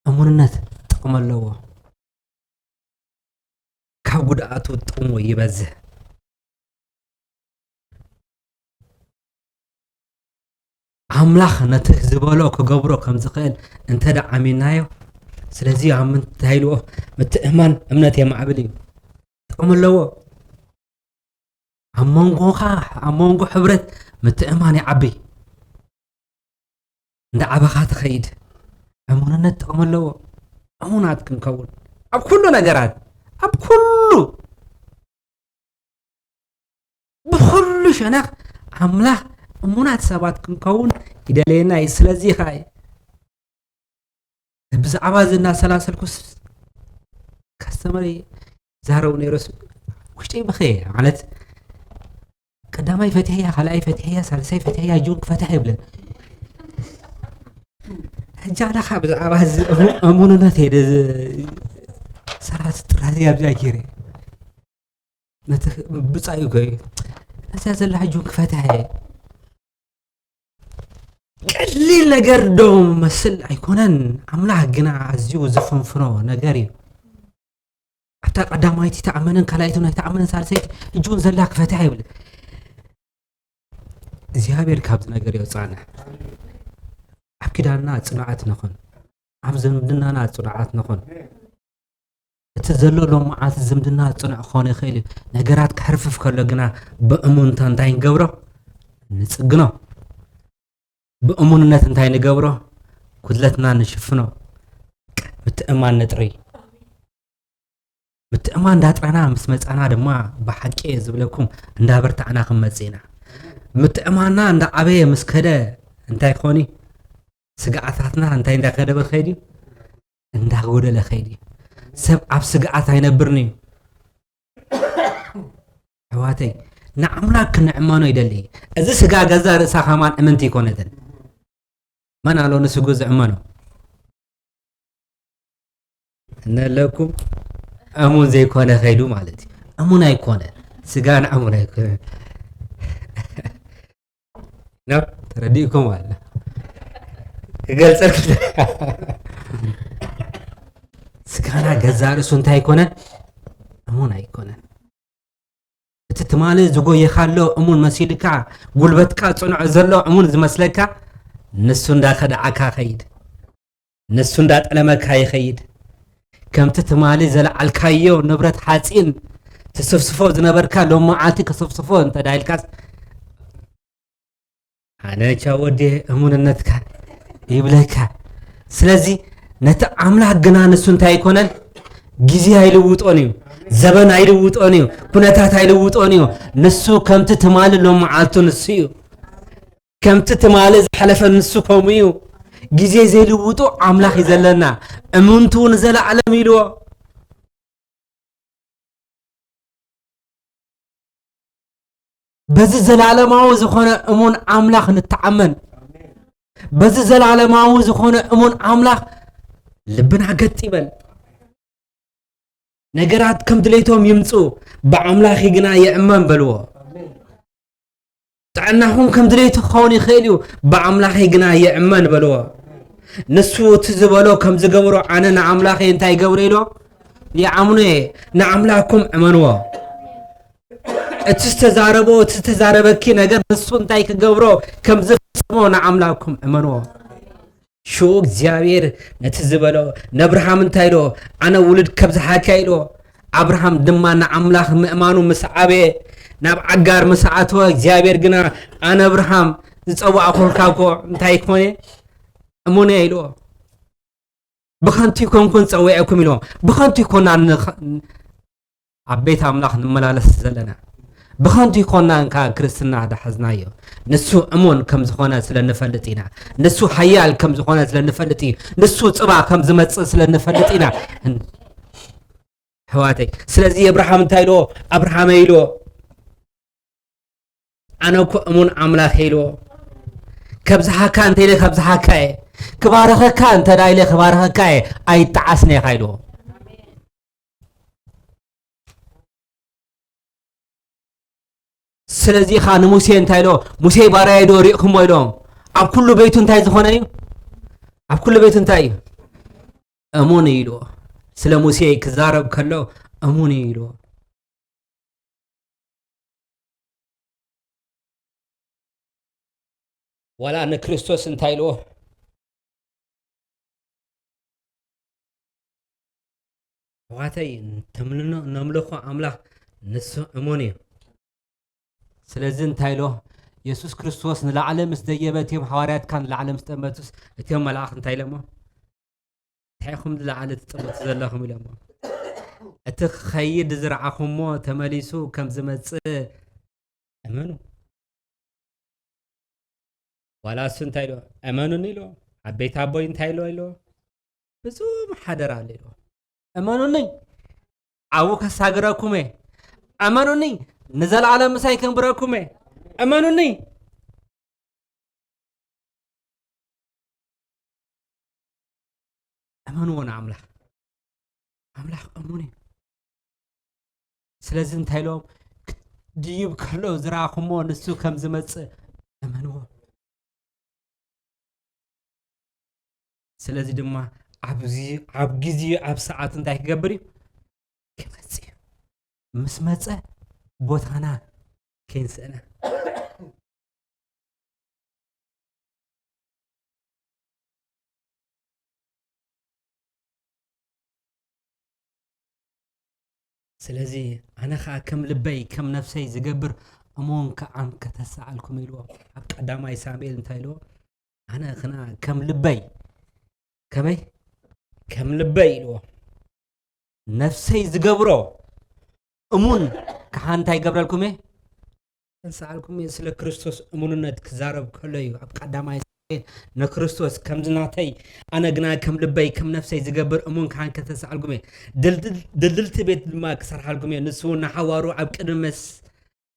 እሙንነት ጥቕሚ ኣለዎ። ካብ ጉድኣቱ ጥቕሙ ይበዝሕ። ኣምላኽ ነቲ ዝበሎ ክገብሮ ከም ዝኽእል እንተ ደኣ ኣሚንናዮ፣ ስለዚ ኣብ ምንታይ ኢልዎ? ምትእምማን እምነት የማዕብል እዩ። ጥቕሚ ኣለዎ። ኣብ መንጎኻ፣ ኣብ መንጎ ሕብረት ምትእምማን ይዓቢ። እንዳ ዓበኻ ትኸይድ። እሙንነት ጥቕሚ ኣለዎ። እሙናት ክንከውን ኣብ ኩሉ ነገራት፣ ኣብ ኩሉ፣ ብኹሉ ሸነኽ ኣምላኽ እሙናት ሰባት ክንከውን ይደልየና እዩ። ስለዚ ኸኣ እዩ ብዛዕባ እዚ እናሰላሰልኩስ ካስተመር ዛረቡ ነይሮስ ውሽጠይ በኸየ። ማለት ቀዳማይ ፈትሕያ፣ ካልኣይ ፈትሕያ፣ ሳልሳይ ፈትሕያ፣ ጁን ክፈትሕ የብለን። ሕጂ ኣነ ኸኣ ብዛዕባ እዚ እሙ-፣ እሙንነት እየ ደ-፣ ሰላሳ ጥራዝ እያ ኣብዚኣ ገይረ። ነቲ ብጻዩ ገ-፣ እዚኣ ዘላ ሕጂ እውን ክፈትሕ እየ። ቀሊል ነገር ዶ መስል ኣይኮነን። ኣምላኽ ግና ኣዝዩ ዝፍንፍኖ ነገር እዩ። ኣብታ ቀዳማይቲ ተኣመነን ካልኣይቲ ናይ ተኣመነን ሳልሰይቲ ሕጂ እውን ዘላ ክፈትሕ ይብል። እግዚኣብሔር ካብዚ ነገር የውፅኣና። ኣብ ኪዳንና ጽኑዓት ንኹን። ኣብ ዝምድናና ጽኑዓት ንኹን። እቲ ዘሎ ሎምዓንቲ ዝምድና ጽኑዕ ክኾን ይኽእል እዩ። ነገራት ክሕርፍፍ ከሎ ግና ብእሙንታ እንታይ ንገብሮ? ንጽግኖ። ብእሙንነት እንታይ ንገብሮ? ጉድለትና ንሽፍኖ። ምትእማን ነጥሪ። ምትእማን እንዳጥረና ምስ መጻና ድማ ብሓቂ እየ ዝብለኩም እንዳበርታዕና ክንመጽእ ኢና። ምትእማንና እንዳዓበየ ምስ ከደ እንታይ ክኾን እዩ? ስግኣታትና እንታይ እንዳከደበ ከይድ እዩ? እንዳጎደለ ከይድ እዩ። ሰብ ኣብ ስግኣት ኣይነብርን እዩ። ኣሕዋተይ፣ ንኣምላክ ክንዕመኖ ይደሊ። እዚ ስጋ ገዛ ርእሳ ከማን እምንቲ ይኮነትን። መን ኣሎ ንስጉ ዝዕመኖ? እነለኩም እሙን ዘይኮነ ከይዱ ማለት እዩ። እሙን ኣይኮነ። ስጋና እሙን ኣይኮነ። ነው፣ ተረዲእኩም ኣለ። ክገልጸልኩም። ስጋና ገዛ ርእሱ እንታይ ኣይኮነን? እሙን ኣይኮነን። እቲ ትማሊ ዝጎየኻሎ እሙን መሲልካ፣ ጉልበትካ ጽኑዕ ዘሎ እሙን ዝመስለካ፣ ንሱ እንዳከዳዓካ ከይድ። ንሱ እንዳጠለመካ ይኸይድ። ከምቲ ትማሊ ዘለዓልካዮ ንብረት ሓጺን ትስፍስፎ ዝነበርካ፣ ሎሚ መዓልቲ ክስፍስፎ እንተ ዳይልካስ፣ ኣነ ቻው ወዲ እሙንነትካ ይብለካ። ስለዚ ነቲ ኣምላኽ ግና ንሱ እንታይ ኣይኮነን፣ ግዜ ኣይልውጦን እዩ፣ ዘበን ኣይልውጦን እዩ፣ ኩነታት ኣይልውጦን እዩ። ንሱ ከምቲ ትማሊ ሎም መዓልቱ ንሱ እዩ። ከምቲ ትማሊ ዝሓለፈ ንሱ ከምኡ እዩ። ግዜ ዘይልውጡ ኣምላኽ እዩ ዘለና፣ እምንቱ ንዘለኣለም ኢልዎ። በዚ ዘላለማዊ ዝኾነ እሙን ኣምላኽ ንተኣመን። በዚ ዘላለማዊ ዝኾነ እሙን ኣምላኽ ልብና ገጥ ይበል። ነገራት ከም ድሌቶም ይምፁ፣ ብኣምላኺ ግና ይእመን በልዎ። ጥዕናኹም ከም ድሌቱ ክኸውን ይኽእል እዩ፣ ብኣምላኺ ግና ይእመን በልዎ። ንሱ እቲ ዝበሎ ከም ዝገብሮ ኣነ ንኣምላኸይ እንታይ ይገብሮ ኢሎ? ይኣምኖ እየ። ንኣምላኽኩም እመንዎ። እቲ ዝተዛረቦ፣ እቲ ዝተዛረበኪ ነገር ንሱ እንታይ ክገብሮ ከም ዝፍጽሞ ንኣምላኽኩም እመንዎ። ሽዑ እግዚኣብሔር ነቲ ዝበሎ ንኣብርሃም እንታይ ኢሎ? ኣነ ውሉድ ከም ዝሃካ ኢሎ። ኣብርሃም ድማ ንኣምላኽ ምእማኑ ምስ ዓበየ፣ ናብ ዓጋር ምስ ኣተወ፣ እግዚኣብሔር ግና ኣነ ኣብርሃም ዝጸዋዕኩልካ እኮ እንታይ ኮነ? እሙን እየ ኢልዎ። ብኸንቱ ይኮንኩን ጸዊዐኩም ኢልዎ። ብኸንቱ ይኮና ንኸ-፣ ኣብ ቤት ኣምላኽ ንመላለስ ዘለና። ብኸንቱ ይኮናን ከኣ ክርስትና ዝሓዝናዮ። ንሱ እሙን ከም ዝኾነ ስለ ንፈልጥ ኢና። ንሱ ሓያል ከም ዝኾነ ስለ ንፈልጥ እዩ። ንሱ ጽባ ከም ዝመጽእ ስለ ንፈልጥ ኢና። ኣሕዋተይ፣ ስለዚ ኣብርሃም እንታይ ኢልዎ? ኣብርሃመይ ኢልዎ። ኣነ እኮ እሙን ኣምላኽ ኢልዎ። ከብዝሓካ እንተ ኢለ ከብዝሓካ እየ። ክባርኸካ እንተ ደኣ ኢለ ክባርኸካ እየ። ኣይጠዓስን ኢኻ ኢልዎ። ስለዚ ኸኣ ንሙሴ እንታይ ኢሎ? "ሙሴ ባርያይ ዶ ሪእኹሞ?" ኢሎም። ኣብ ኩሉ ቤቱ እንታይ ዝኾነ እዩ? ኣብ ኩሉ ቤቱ እንታይ እዩ? እሙን እዩ ኢልዎ። ስለ ሙሴ ክዛረብ ከሎ እሙን እዩ ኢልዎ። ዋላ ንክርስቶስ እንታይ ኢልዎ? ኣሕዋተይ፣ ተምልኖ-፣ ነምልኾ ኣምላኽ ንሱ እሙን እዩ። ስለዚ እንታይ ኢሎ? የሱስ ክርስቶስ ንላዕሊ ምስ ደየበ፣ እቲኦም ሓዋርያት ከኣ ንላዕሊ ምስ ጠመቱስ፣ እቲኦም መላእኽቲ እንታይ ኢሎሞ? "እንታይ ኢኹም ንላዕሊ ትጥምቱ ዘለኹም?" ኢሎሞ። "እቲ ክኸይድ ዝረኣኹሞ ተመሊሱ ከም ዝመጽእ እመኑ።" ዋላ እሱ እንታይ ኢሎ? "እመኑኒ" ኢሎ። "ኣብ ቤት ኣቦይ እንታይ ኢሎ?" ኢሎ። "ብዙ ማሕደር ኣሎ" ኢሎ። "እመኑኒ፣ ኣብኡ ከሳግረኩም እየ። እመኑኒ፣ ንዘለኣለም ምሳይ ከንብረኩም እየ። እመኑኒ።" እመንዎ ንኣምላኽ። ኣምላኽ እሙን እዩ። ስለዚ እንታይ ኢሎም? ክድይብ ከሎ ዝረኣኹሞ ንሱ ከም ዝመጽእ እመንዎ። ስለዚ ድማ ኣብዚ፣ ኣብ ግዜ፣ ኣብ ሰዓት እንታይ ክገብር እዩ? ክመጽእ እዩ። ምስ መጸ ቦታና ከይንስእና። ስለዚ ኣነ ኸኣ ከም ልበይ ከም ነፍሰይ ዝገብር እሙን ከኣ ኣንከተሰኣልኩም ኢልዎ። ኣብ ቀዳማይ ሳሙኤል እንታይ ኢልዎ? ኣነ ኽና ከም ልበይ፣ ከመይ? ከም ልበይ ኢልዎ። ነፍሰይ ዝገብሮ እሙን ከኣ እንታይ ይገብረልኩም እየ? ተሰኣልኩም እየ። ስለ ክርስቶስ እሙንነት ክዛረብ ከሎ እዩ። ኣብ ቀዳማይ ሳሙኤል ንክርስቶስ ከምዚ ናተይ፣ ኣነ ግና ከም ልበይ ከም ነፍሰይ ዝገብር እሙን ካህን ከተሰኣልኩም እየ። ድልድል-፣ ድልድልቲ ቤት ድማ ክሰርሓልኩም እየ። ንሱ እውን ንሓዋሩ ኣብ ቅድሚ መስ-፣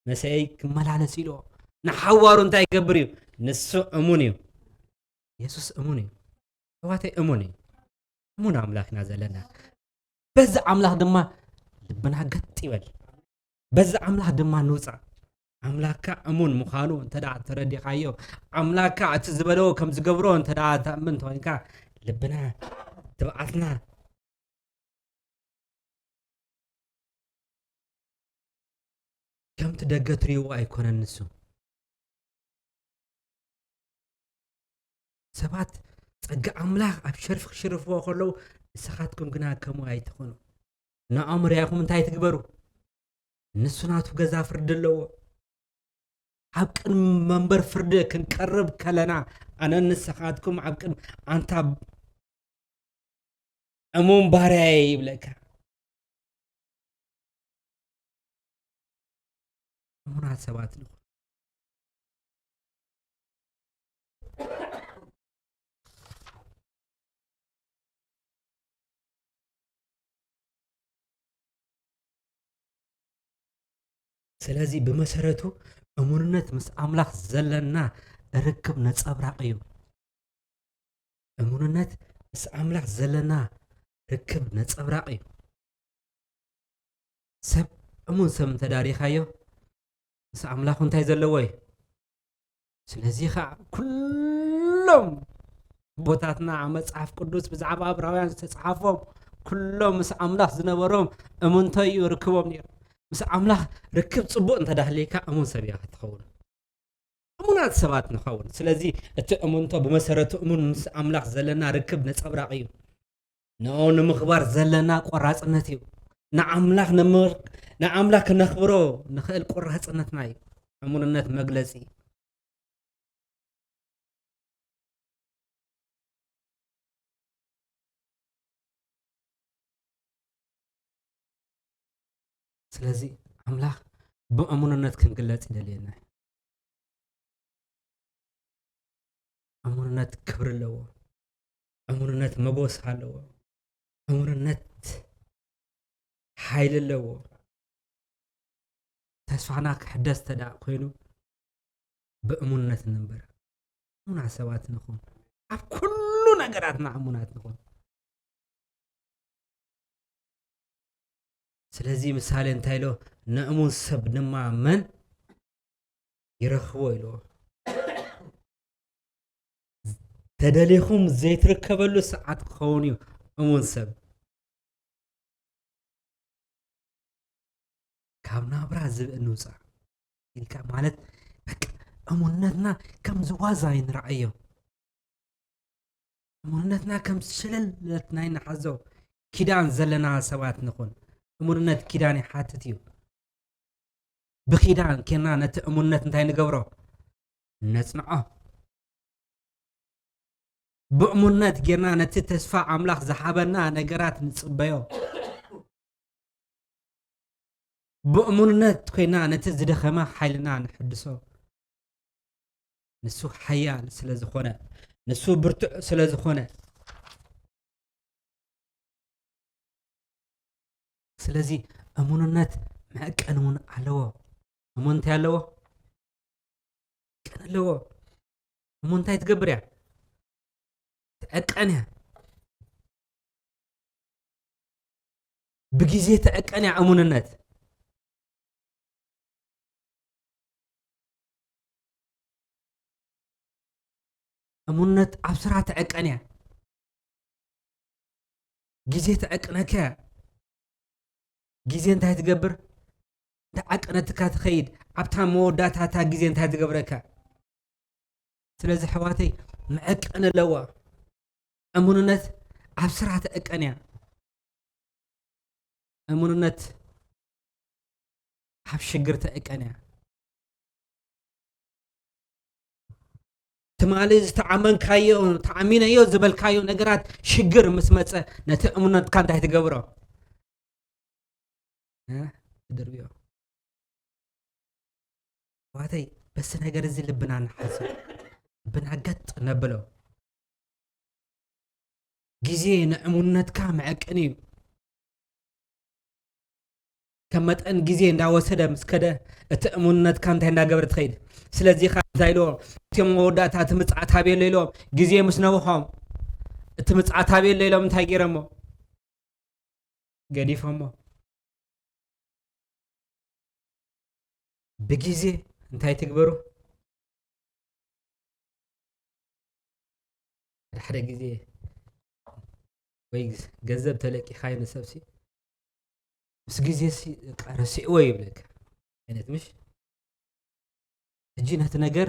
መሰየይ ክመላለስ ኢልዎ። ንሓዋሩ እንታይ ይገብር እዩ? ንሱ እሙን እዩ። የሱስ እሙን እዩ። ኣሕዋተይ እሙን እዩ። እሙን ኣምላኽ ኢና ዘለና። በዚ ኣምላኽ ድማ ልብና ገጥ ይበል። በዚ ኣምላኽ ድማ ንውጻእ። ኣምላኽካ እሙን ምዃኑ እንተ ደኣ ተረዲኻዮ፣ ኣምላኽካ እቲ ዝበሎ ከም ዝገብሮ እንተ ደኣ ተኣምን እንተ ኮይንካ፣ ልብና፣ ትብዓትና፣ ከምቲ ደገ ትርእይዎ ኣይኮነን ንሱ። ሰባት ጸጋ ኣምላኽ ኣብ ሸርፊ ክሽርፍዎ ከለዉ፣ ንስኻትኩም ግና ከምኡ ኣይትኹኑ። ንዖም ርኣኹም እንታይ ትግበሩ? ንሱ ናቱ ገዛ ፍርዲ ኣለዎ። ኣብ ቅድሚ መንበር ፍርዲ ክንቀርብ ከለና፣ ኣነን ንስኻትኩም ኣብ ቅድሚ ኣንታ እሙን ባርያየ ይብለካ። እሙናት ሰባት ንኹን። ስለዚ ብመሰረቱ እሙንነት ምስ ኣምላኽ ዘለና ርክብ ነጸብራቕ እዩ። እሙንነት ምስ ኣምላኽ ዘለና ርክብ ነጸብራቕ እዩ። ሰብ እሙን ሰብ እንተዳሪኻዮ ምስ ኣምላኹ እንታይ ዘለዎ እዩ? ስለዚ ኸዓ ኩሎም ኣቦታትና ኣብ መጽሓፍ ቅዱስ ብዛዕባ ዕብራውያን ዝተጻሓፎም ኩሎም ምስ ኣምላኽ ዝነበሮም እሙንቶ እዩ ርክቦም ነይሩ። ምስ ኣምላኽ ርክብ ጽቡቕ እንተዳህልየካ እሙን ሰብ ኢኻ ትኸውን። እሙናት ሰባት ንኸውን። ስለዚ እቲ እሙንቶ ብመሰረቱ እሙን ምስ ኣምላኽ ዘለና ርክብ ነጸብራቕ እዩ። ንኡ ንምኽባር ዘለና ቆራጽነት እዩ። ንኣምላኽ ንምር-፣ ንኣምላኽ ክነኽብሮ ንኽእል ቆራጽነትና እዩ። እሙንነት መግለጺ። ስለዚ ኣምላኽ ብእሙንነት ክንግለጽ ይደልየና እዩ። እሙንነት ክብሪ ኣለዎ። እሙንነት መጎስ ኣለዎ። እሙንነት ሓይሊ ኣለዎ። ተስፋና ክሕደስ እንተ ደኣ ኮይኑ ብእሙንነት ንንበር። እሙናት ሰባት ንኹን። ኣብ ኩሉ ነገራትና እሙናት ንኹን። ስለዚ ምሳሌ እንታይ ኢሎ? ንእሙን ሰብ ድማ መን ይረኽቦ ኢልዎ። ተደሊኹም ዘይትርከበሉ ሰዓት ክኸውን እዩ እሙን ሰብ። ካብ ናብራ ዝብኢ ንውፃእ ኢልካ ማለት በቃ እሙንነትና ከም ዝዋዛ ኣይንርኣዮ። እሙንነትና ከም ሽለለት ናይ ንሓዞ ኪዳን ዘለና ሰባት ንኹን። እሙንነት ኪዳን ይሓትት እዩ። ብኪዳን ኬና ነቲ እሙንነት እንታይ ንገብሮ? ነጽንዖ። ብእሙንነት ጌርና ነቲ ተስፋ ኣምላኽ ዝሃበና ነገራት ንጽበዮ። ብእሙንነት ኮይና ነቲ ዝደኸመ ሓይልና ንሕድሶ። ንሱ ሓያል ስለ ዝኾነ፣ ንሱ ብርቱዕ ስለ ዝኾነ። ስለዚ እሙንነት መዐቀኒ እውን ኣለዎ። እሙን እንታይ ኣለዎ? መዐቀኒ ኣለዎ። እሙን እንታይ ትገብር እያ? ትዐቀን እያ። ብግዜ ትዐቀን እያ እሙንነት። እሙንነት ኣብ ስራ ትዐቀን እያ። ግዜ ተዐቅነካ እያ። ግዜ እንታይ ትገብር? ተዓቅነትካ ትኸይድ። ኣብታ መወዳእታ እታ ግዜ እንታይ ትገብረካ? ስለዚ ኣሕዋተይ መዐቀኒ ኣለዋ። እሙንነት ኣብ ስራ ትዐቀን እያ። እሙንነት ኣብ ሽግር ትዐቀን እያ። ትማሊ ዝተኣመንካዮ፣ ተኣሚነዮ ዝበልካዮ ነገራት ሽግር ምስ መጸ ነቲ እሙነትካ እንታይ ትገብሮ? እ? ትድርብዮ። ኣሕዋተይ በዚ ነገር እዚ ልብና ንሓዞ። ልብና ገጥ ነብሎ። ግዜ ንእሙነትካ መዐቀኒ እዩ። ከም መጠን ግዜ እንዳወሰደ ምስ ከደ እቲ እሙንነትካ እንታይ እንዳገበረ ትኸይድ። ስለዚ ኸዓ እንታይ ኢልዎ? እቲ መወዳእታ እቲ ምጽኣት ኣበይ ኣሎ ኢልዎም ግዜ ምስ ነውሖም እቲ ምጽኣት ኣበይ ኣሎ ኢሎም እንታይ ገይሮሞ? ገዲፎሞ። ብግዜ እንታይ ትግበሩ? ሓደ ሓደ ግዜ ወይ ገንዘብ ተለቂኻዮ ንሰብሲ ምስ ግዜ ሲ በቃ ረሲዕዎ ይብለካ ዓይነት ምሽ። ሕጂ ነቲ ነገር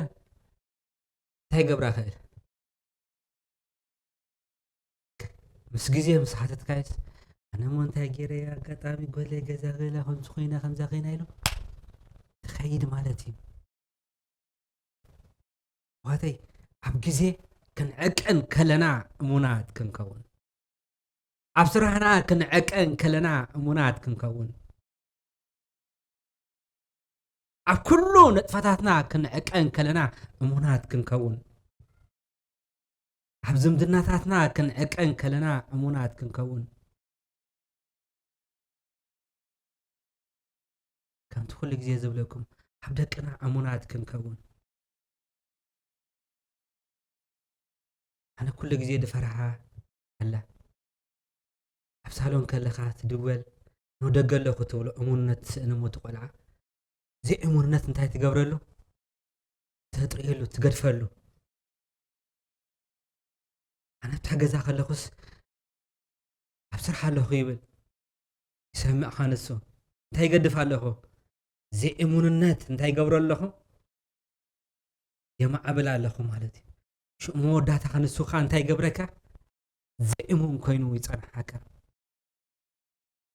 እንታይ ገብራ ክእል? ምስ ግዜ ምስ ሓተትካዮስ ኣነ እሞ እንታይ ገይረ ኣጋጣሚ ጎለ ገዛ ገላ ከምዚ ኮይና ከምዛ ኮይና ኢሉ ትኸይድ ማለት እዩ። ዋተይ ኣብ ግዜ ክንዕቀን ከለና እሙናት ክንከውን፣ ኣብ ስራሕና ክንዕቀን ከለና እሙናት ክንከውን፣ ኣብ ኩሉ ንጥፈታትና ክንዕቀን ከለና እሙናት ክንከውን፣ ኣብ ዝምድናታትና ክንዕቀን ከለና እሙናት ክንከውን፣ ከምቲ ኩሉ ግዜ ዝብለኩም፣ ኣብ ደቅና እሙናት ክንከውን። ኣነ ኩሉ ግዜ ድፈርሓ ኣላ። ኣብ ሳሎን ከለኻ ትድወል፣ "ንደገ ኣለኹ" ትብሎ፣ እሙንነት ትስእን እሞ እቲ ቆልዓ። ዘይእሙንነት እንታይ ትገብረሉ? ተጥርየሉ፣ ትገድፈሉ። ኣነ ኣብታ ገዛ ከለኹስ ኣብ ስራሕ ኣለኹ ይብል። ይሰምዕኻ ንሱ። እንታይ ይገድፍ ኣለኹ? ዘይእሙንነት እንታይ ይገብሮ ኣለኹ? የማዕብል ኣለኹ ማለት እዩ። ሽዑ መወዳእታኻ ንሱ ኸኣ እንታይ ይገብረካ? ዘይእሙን ኮይኑ ይጸንሓካ።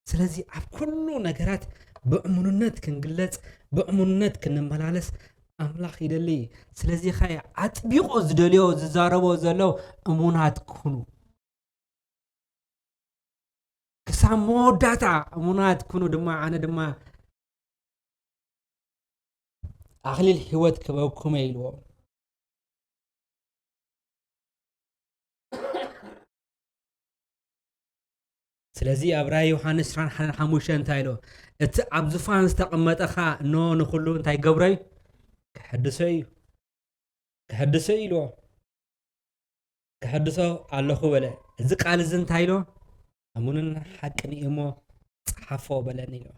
ስለዚ ኣብ ኩሉ ነገራት ብእሙንነት ክንግለጽ፣ ብእሙንነት ክንመላለስ ኣምላኽ ይደሊ። ስለዚ ኸኣ ኣጥቢቑ ዝደልዮ ዝዛረቦ ዘሎ እሙናት ኩኑ። ክሳብ መወዳእታ እሙናት ኩኑ ድማ፣ ኣነ ድማ ኣኽሊል ህይወት ክበኩም እየ ኢልዎም። ስለዚ ኣብ ራእይ ዮሃንስ ዕስራን ሓሙሽተን እንታይ ኢልዎ? "እቲ ኣብ ዙፋን ዝተቐመጠ ኸኣ እንሆ ንኹሉ እንታይ ይገብሮ እዩ? ክሕድሶ እዩ። ክሕድሶ እዩ" ኢልዎ። "ክሕድሶ ኣለኹ" በለ። እዚ ቃል እዚ እንታይ ኢልዎ? "እሙንን ሓቅን እዩ እሞ ጸሓፎ" በለኒ ኢልዎ።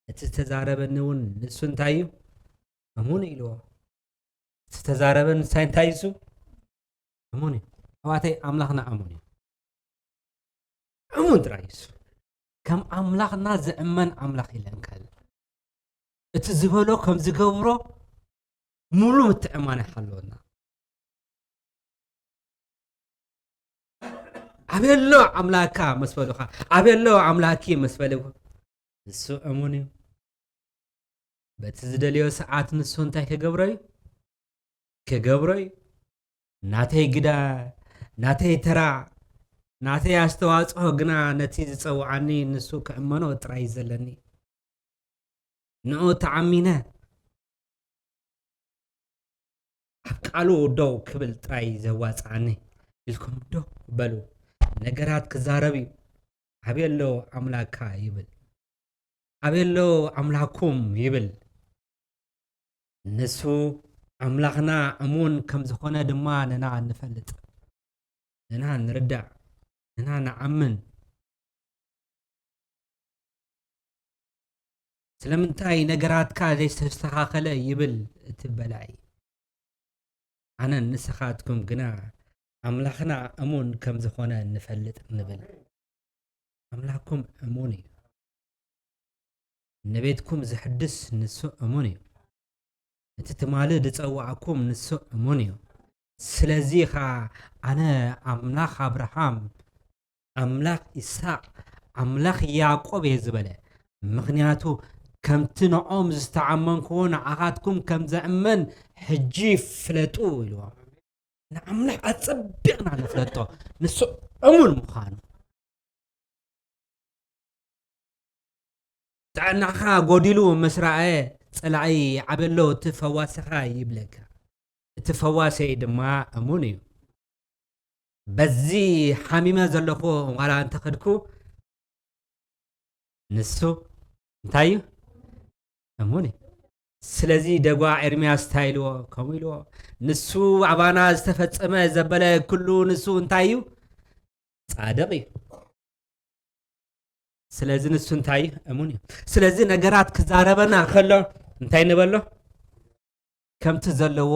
እቲ ዝተዛረበኒ እውን ንሱ እንታይ እዩ? እሙን እዩ ኢልዎ። እቲ ዝተዛረበኒ ንሳይ እንታይ እዩ እሱ? እሙን እዩ። ኣሕዋተይ፣ ኣምላኽና እሙን እዩ። እሙን ጥራይ እዩ እሱ። ከም ኣምላኽና ዝእመን ኣምላኽ የለን ካልእ። እቲ ዝበሎ ከም ዝገብሮ ሙሉ ምትእምማን ይሃልወና። "ኣበይ ኣሎ ኣምላኽካ?" ምስ በሉኻ፣ "ኣበይ ኣሎ ኣምላኽኪ?" ምስ በልዎ፣ ንሱ እሙን እዩ። በቲ ዝደልዮ ሰዓት ንሱ እንታይ ክገብሮ እዩ? ክገብሮ እዩ። ናተይ ግደ፣ ናተይ ተራ፣ ናተይ ኣስተዋጽኦ ግና ነቲ ዝጸውዓኒ ንሱ ክእመኖ ጥራይ እዩ ዘለኒ። ንኡ ተኣሚነ ኣብ ቃሉ ደው ክብል ጥራይ ዘዋጽኣኒ ኢልኩም ደው በሉ። ነገራት ክዛረብ እዩ። "ኣበይ ኣሎ ኣምላኽካ?" ይብል። "ኣበይ ኣሎ ኣምላኽኩም?" ይብል። ንሱ ኣምላኽና እሙን ከም ዝኾነ ድማ ንና ንፈልጥ፣ ንና ንርዳእ፣ ንና ንኣምን። ስለምንታይ ነገራትካ ዘይተስተኻኸለ ይብል እቲ በላዒ። ኣነን ንስኻትኩም ግና ኣምላኽና እሙን ከም ዝኾነ ንፈልጥ ንብል። ኣምላኽኩም እሙን እዩ። ንቤትኩም ዝሕድስ ንሱ እሙን እዩ። እቲ ትማሊ ዝጸዋዕኩም ንሱ እሙን እዩ። ስለዚ ኸኣ ኣነ ኣምላኽ ኣብርሃም፣ ኣምላኽ ይስሐቅ፣ ኣምላኽ ያዕቆብ እየ ዝበለ። ምኽንያቱ ከምቲ ንኦም ዝተኣመንክዎ ንዓኻትኩም ከም ዘእመን ሕጂ ፍለጡ ኢልዎም። ንኣምላኽ ኣጸቢቕና ንፍለጦ፣ ንሱ እሙን ምዃኑ። ጥዕናኻ ጎዲሉ ምስ ረኣየ፣ ጸላኢ፣ "ኣበሎ እቲ ፈዋስኻ?" ይብለካ። እቲ ፈዋሰይ ድማ እሙን እዩ። በዚ ሓሚመ ዘለኹ ዋላ እንተኸድኩ፣ ንሱ እንታይ እዩ? እሙን እዩ። ስለዚ ደጓ ኤርምያስ እንታይ ኢልዎ? ከምኡ ኢልዎ፣ "ንሱ ኣባና ዝተፈጸመ ዘበለ ኩሉ ንሱ እንታይ እዩ? ጻድቕ እዩ። ስለዚ ንሱ እንታይ እዩ? እሙን እዩ። ስለዚ ነገራት ክዛረበና ከሎ እንታይ ንበሎ? ከምቲ ዘለዎ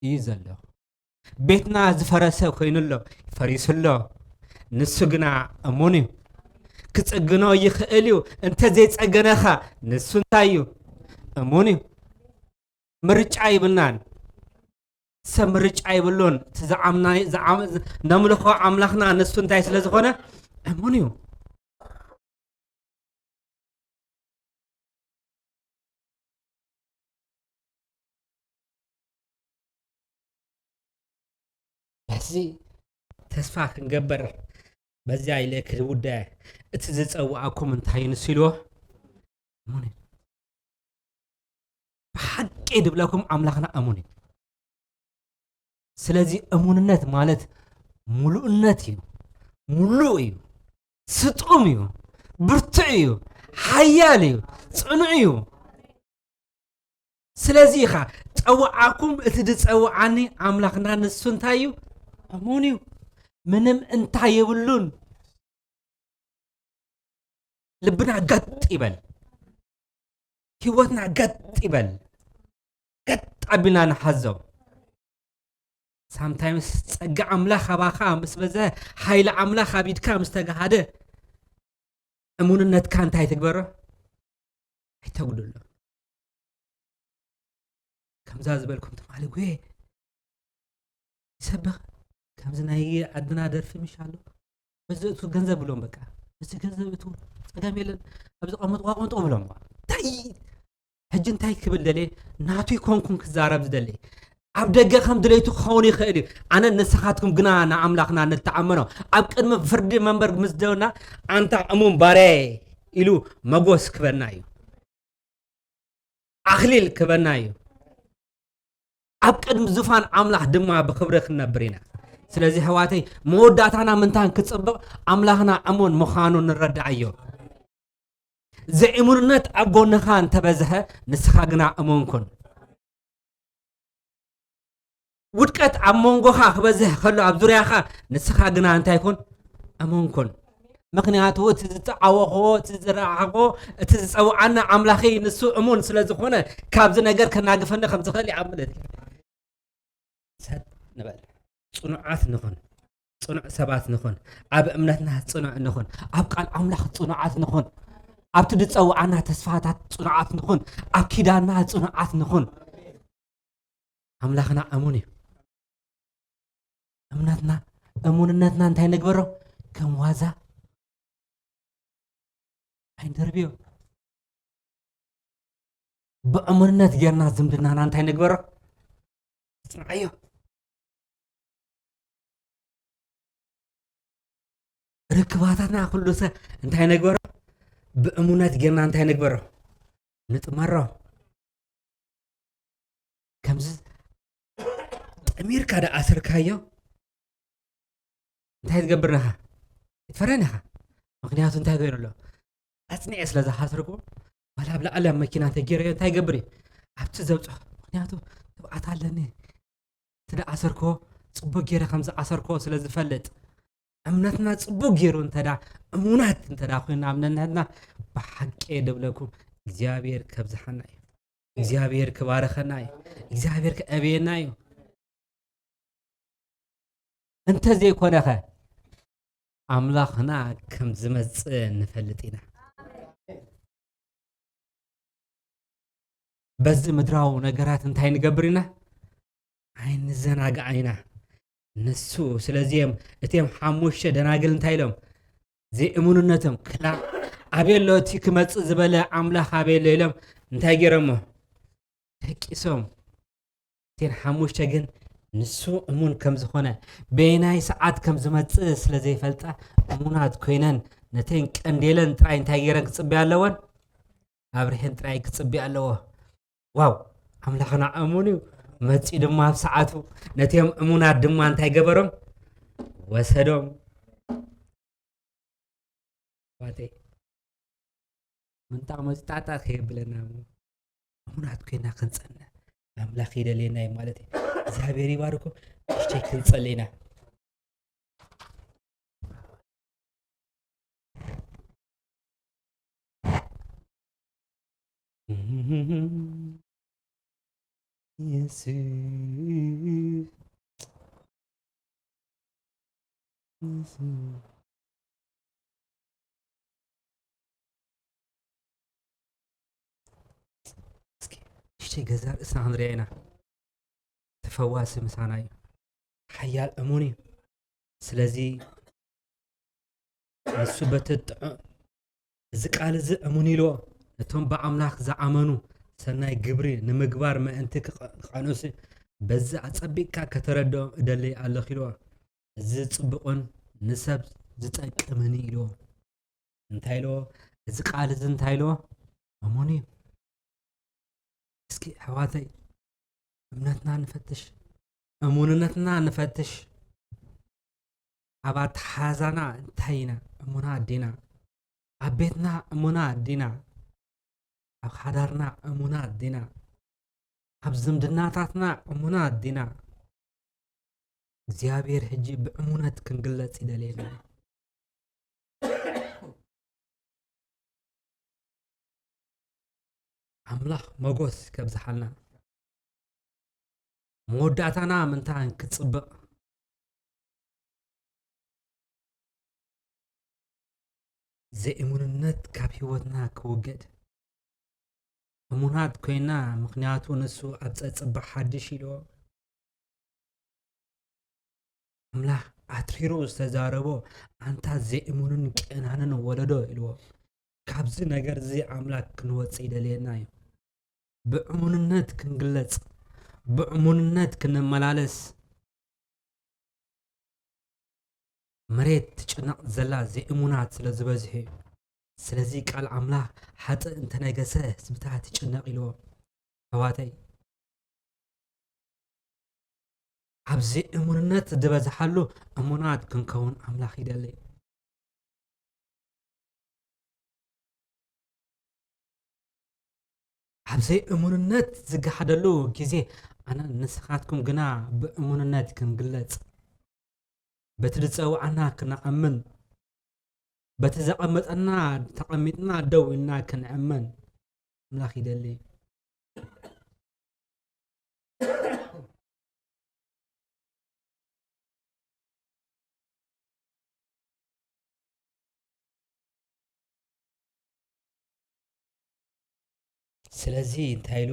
እዩ ዘሎ። ቤትና ዝፈረሰ ኮይኑ ኣሎ፣ ፈሪሱ ኣሎ። ንሱ ግና እሙን እዩ። ክጽግኖ ይኽእል እዩ። እንተ ዘይጸገነኻ ንሱ እንታይ እዩ? እሙን እዩ። ምርጫ ይብልናን። ሰብ ምርጫ ይብሉን። እቲ ዝዓምና-፣ ዝዓም-፣ ነምልኾ ኣምላኽና ንሱ እንታይ ስለ ዝኾነ? እሙን እዩ። በዚ ተስፋ ክንገብር፣ በዚኣ ኢለ ክውደ፣ እቲ ዝጸውኣኩም እንታይ እዩ ንሱ ኢልዎ? እሙን እዩ። ብሓቂ ድብለኩም ኣምላኽና እሙን እዩ። ስለዚ እሙንነት ማለት ሙሉእነት እዩ። ሙሉእ እዩ። ስጡም እዩ። ብርቱዕ እዩ። ሓያል እዩ። ጽኑዕ እዩ። ስለዚ ኢኻ ጸውዓኩም፣ እቲ ዝጸውዓኒ ኣምላኽና ንሱ እንታይ እዩ? እሙን እዩ። ምንም እንታይ የብሉን። ልብና ገጥ ይበል። ህይወትና ገጥ ይበል። ገጥ ኣቢልና ንሓዞ። ሳምታይምስ ጸጋ ኣምላኽ ኣባኻ ምስ በዘ፣ ሓይሊ ኣምላኽ ኣብ ኢድካ ምስ ተጋሃደ፣ እሙንነትካ እንታይ ትግበሮ? ኣይተጉድሎ። ከምዛ ዝበልኩም ትማሊ ጉየ ይሰብኽ። ከምዚ ናይ ዓድና ደርፊ ምሽ ኣሎ። በዚ እቱ ገንዘብ ብሎም በቃ። በዚ ገንዘብ እቱ ጸገም የለን። ኣብዚ ቀመጥዋ ቆንጦ ብሎም። እንታይ ሕጂ እንታይ ክብል ደልየ? ናቱ ይኮንኩን ክዛረብ ዝደሊ። ኣብ ደገ ከም ድሌቱ ክኸውን ይኽእል እዩ። ኣነ ንስኻትኩም ግና ንኣምላኽና ንተኣመኖ። ኣብ ቅድሚ ፍርዲ መንበር ምስ ደውና፣ ኣንታ እሙን ባርያየ ኢሉ መጎስ ክበና እዩ። ኣኽሊል ክበና እዩ። ኣብ ቅድሚ ዙፋን ኣምላኽ ድማ ብኽብሪ ክንነብር ኢና። ስለዚ ኣሕዋተይ፣ መወዳእታና ምንታን ክጽብቕ ኣምላኽና እሙን ምዃኑ ንረዳኣዮ። ዘይእሙንነት ኣብ ጎንኻ እንተበዝሐ፣ ንስኻ ግና እሙን ኩን። ውድቀት ኣብ መንጎኻ ክበዝሕ ከሎ ኣብ ዙርያኻ፣ ንስኻ ግና እንታይ ኩን? እሙን ኩን። ምኽንያቱ እቲ ዝዓወኽዎ፣ እቲ ዝረኣኽዎ፣ እቲ ዝጸውዓና ኣምላኸይ ንሱ እሙን ስለ ዝኾነ፣ ካብዚ ነገር ከናግፈኒ ከም ዝኽእል ይኣምን። ሰጥ ንበል። ጽኑዓት ንኹን። ጽኑዕ ሰባት ንኹን። ኣብ እምነትና ጽኑዕ ንኹን። ኣብ ቃል ኣምላኽ ጽኑዓት ንኹን። ኣብቲ ዝጸውዓና ተስፋታት ጽኑዓት ንኹን። ኣብ ኪዳንና ጽኑዓት ንኹን። ኣምላኽና እሙን እዩ። እምነትና፣ እሙንነትና እንታይ ንግበሮ? ከም ዋዛ ኣይንደርብዮ። ብእሙንነት ጌርና ዝምድናና እንታይ ንግበሮ? ንጽንዓዮ። ርክባታትና ኩሉ ሰ እንታይ ንግበሮ? ብእሙነት ጌርና እንታይ ንግበሮ? ንጥመሮ። ከምዚ ጠሚርካ ደኣ ኣሰርካዮ፣ እንታይ ትገብር ነኻ? ይትፈረን ኢኻ። ምኽንያቱ እንታይ ገይሩ ኣሎ? ኣጽኒዐ ስለ ዝሓሰርኩ፣ ዋላ ኣብ ላዕሊ ኣብ መኪና እንተገይረዮ እንታይ ይገብር እዩ? ኣብቲ ዘብጽሖ። ምኽንያቱ ትብዓት ኣለኒ። እቲ ደኣ ኣሰርኮ ጽቡቅ ገይረ ከም ዝኣሰርኮ ስለ ዝፈልጥ። እምነትና ጽቡቅ ገይሩ እንተ ደኣ እሙናት እንተ ደኣ ኮይንና ኣብ ነንሕድና፣ ብሓቂ ድብለኩም እግዚኣብሔር ከብዝሓና እዩ። እግዚኣብሔር ክባርኸና እዩ። እግዚኣብሔር ከዕብየና እዩ። እንተ ዘይኮነኸ ኣምላኽና ከም ዝመጽእ ንፈልጥ ኢና። በዚ ምድራዊ ነገራት እንታይ ንገብር ኢና? ኣይንዘናጋዕ ኢና። ንሱ፣ ስለዚ እዮም እቲኦም ሓሙሽተ ደናግል እንታይ ኢሎም? ዘይእሙንነቶም ክላ ኣበይ ኣሎ እቲ ክመጽእ ዝበለ ኣምላኽ ኣበይ ኣሎ ኢሎም እንታይ ገይሮሞ? ደቂሶም። እተን ሓሙሽተ ግን ንሱ እሙን ከም ዝኾነ፣ በየናይ ሰዓት ከም ዝመጽእ ስለ ዘይፈልጣ፣ እሙናት ኮይነን ነተን ቀንዴለን ጥራይ እንታይ ገይረን ክጽበያ ኣለወን? ኣብሪሀን ጥራይ ክጽበያ ኣለዎ። ዋው! ኣምላኽና እሙን እዩ። መጺኡ ድማ ኣብ ሰዓቱ፣ ነቲኦም እሙናት ድማ እንታይ ገበሮም? ወሰዶም። ኣሕዋተይ፣ ምንጣቕ መጺጣጣ ከየብለና እሞ፣ እሙናት ኮይና ክንጸንዕ ኣምላኽ ይደልየና እዩ ማለት እዩ። እግዚኣብሔር ይባርኩም። ንእሽተይ ክንጸሊ ኢና። የሱስ፣ የሱስ። እስኪ ንእሽተይ ገዛ ርእስና ክንሪኣ ኢና። እቲ ፈዋሲ ምሳና እዩ። ሓያል እሙን እዩ። ስለዚ ንሱ በቲ ጥዑ-፣ እዚ ቃል እዚ እሙን ኢልዎ፣ ነቶም ብኣምላኽ ዝኣመኑ ሰናይ ግብሪ ንምግባር ምእንቲ ክቐ-፣ ክቐንሱ በዚ ኣጸቢቕካ ከተረድኦም እደሊ ኣለኹ ኢልዎ። እዚ ጽቡቕን ንሰብ ዝጠቅምን ኢልዎ። እንታይ ኢልዎ? እዚ ቃል እዚ እንታይ ኢልዎ? እሙን እዩ። እስኪ ኣሕዋተይ፣ እምነትና ንፈትሽ፣ እሙንነትና ንፈትሽ። ኣብ ኣተሓዛና እንታይ ኢና? እሙናት ዲና? ኣብ ቤትና እሙናት ዲና? ኣብ ሓዳርና እሙናት ዲና? ኣብ ዝምድናታትና እሙናት ዲና? እግዚኣብሔር ሕጂ ብእሙነት ክንግለጽ ይደልየና። ኣምላኽ መጎስ ከብዝሓልና፣ መወዳእታና ምንታን ክጽብቕ። ዘይእሙንነት ካብ ህይወትና ክውገድ። እሙናት ኮይና፣ ምኽንያቱ ንሱ ኣብ ጸጽባ ሓድሽ ኢልዎ። ኣምላኽ ኣትሪሩ ዝተዛረቦ፣ ኣንታ ዘይእሙንን ቄናንን ወለዶ ኢልዎ። ካብዚ ነገር እዚ ኣምላኽ ክንወጽእ ይደልየና እዩ። ብእሙንነት ክንግለጽ፣ ብእሙንነት ክንመላለስ። መሬት ትጭነቕ ዘላ ዘይእሙናት ስለ ዝበዝሑ እዩ። ስለዚ ቃል ኣምላኽ ሓጥእ እንተነገሰ ህዝብታት ይጭነቕ ኢልዎ። ኣሕዋተይ፣ ኣብ ዘይእሙንነት ዝበዝሓሉ እሙናት ክንከውን ኣምላኽ ይደሊ። ኣብ ዘይእሙንነት ዝገሓደሉ ግዜ ኣነ ንስኻትኩም ግና ብእሙንነት ክንግለጽ፣ በቲ ዝጸውዓና ክንኣምን፣ በቲ ዘቐመጠና ተቐሚጥና ደው ኢልና ክንእመን ኣምላኽ ይደሊ። ስለዚ እንታይ ኢሉ?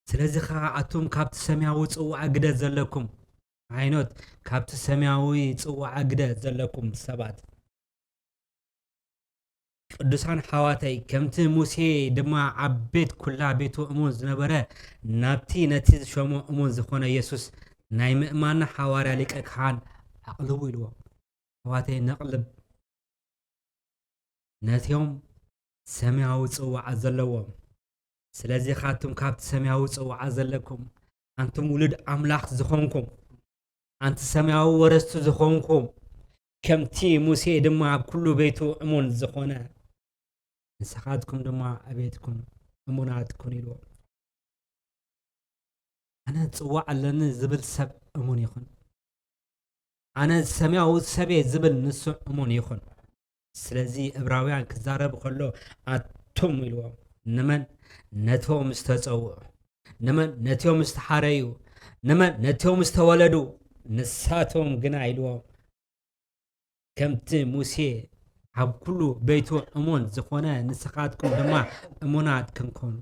ስለዚ ኸዓ ኣቱም ካብቲ ሰማያዊ ጽዋዕ ግደ ዘለኩም፣ ዓይኖት፣ ካብቲ ሰማያዊ ጽዋዕ ግደ ዘለኩም ሰባት፣ ቅዱሳን ሓዋተይ፣ ከምቲ ሙሴ ድማ ኣብ ቤት ኩላ ቤቱ እሙን ዝነበረ፣ ናብቲ ነቲ ዝሸሞ እሙን ዝኾነ የሱስ ናይ ምእማንና ሓዋርያ ሊቀ ካህን ኣቕልቡ ኢልዎ። ኣሕዋተይ፣ ነቕልብ ነቲኦም ሰማያዊ ጽዋዓ ዘለዎም። ስለዚ ኻትም ካብቲ ሰማያዊ ጽዋዓ ዘለኩም፣ ኣንቱም ውሉድ ኣምላኽ ዝኾንኩም፣ ኣንቲ ሰማያዊ ወረስቲ ዝኾንኩም፣ ከምቲ ሙሴ ድማ ኣብ ኩሉ ቤቱ እሙን ዝኾነ፣ ንስኻትኩም ድማ ኣብ ቤትኩም እሙናት ኩኑ ኢልዎም። ኣነ ጽዋዕ ኣለኒ ዝብል ሰብ እሙን ይኹን። ኣነ ሰማያዊ ሰብ እየ ዝብል ንሱ እሙን ይኹን። ስለዚ ዕብራውያን ክዛረብ ከሎ ኣቱም ኢልዎም። ንመን? ነቶም ዝተጸውዑ። ንመን? ነቲኦም ዝተሓረዩ። ንመን? ነቲኦም ዝተወለዱ። ንሳቶም ግና ኢልዎም። ከምቲ ሙሴ ኣብ ኩሉ ቤቱ እሙን ዝኾነ፣ ንስኻትኩም ድማ እሙናት ክንኮኑ።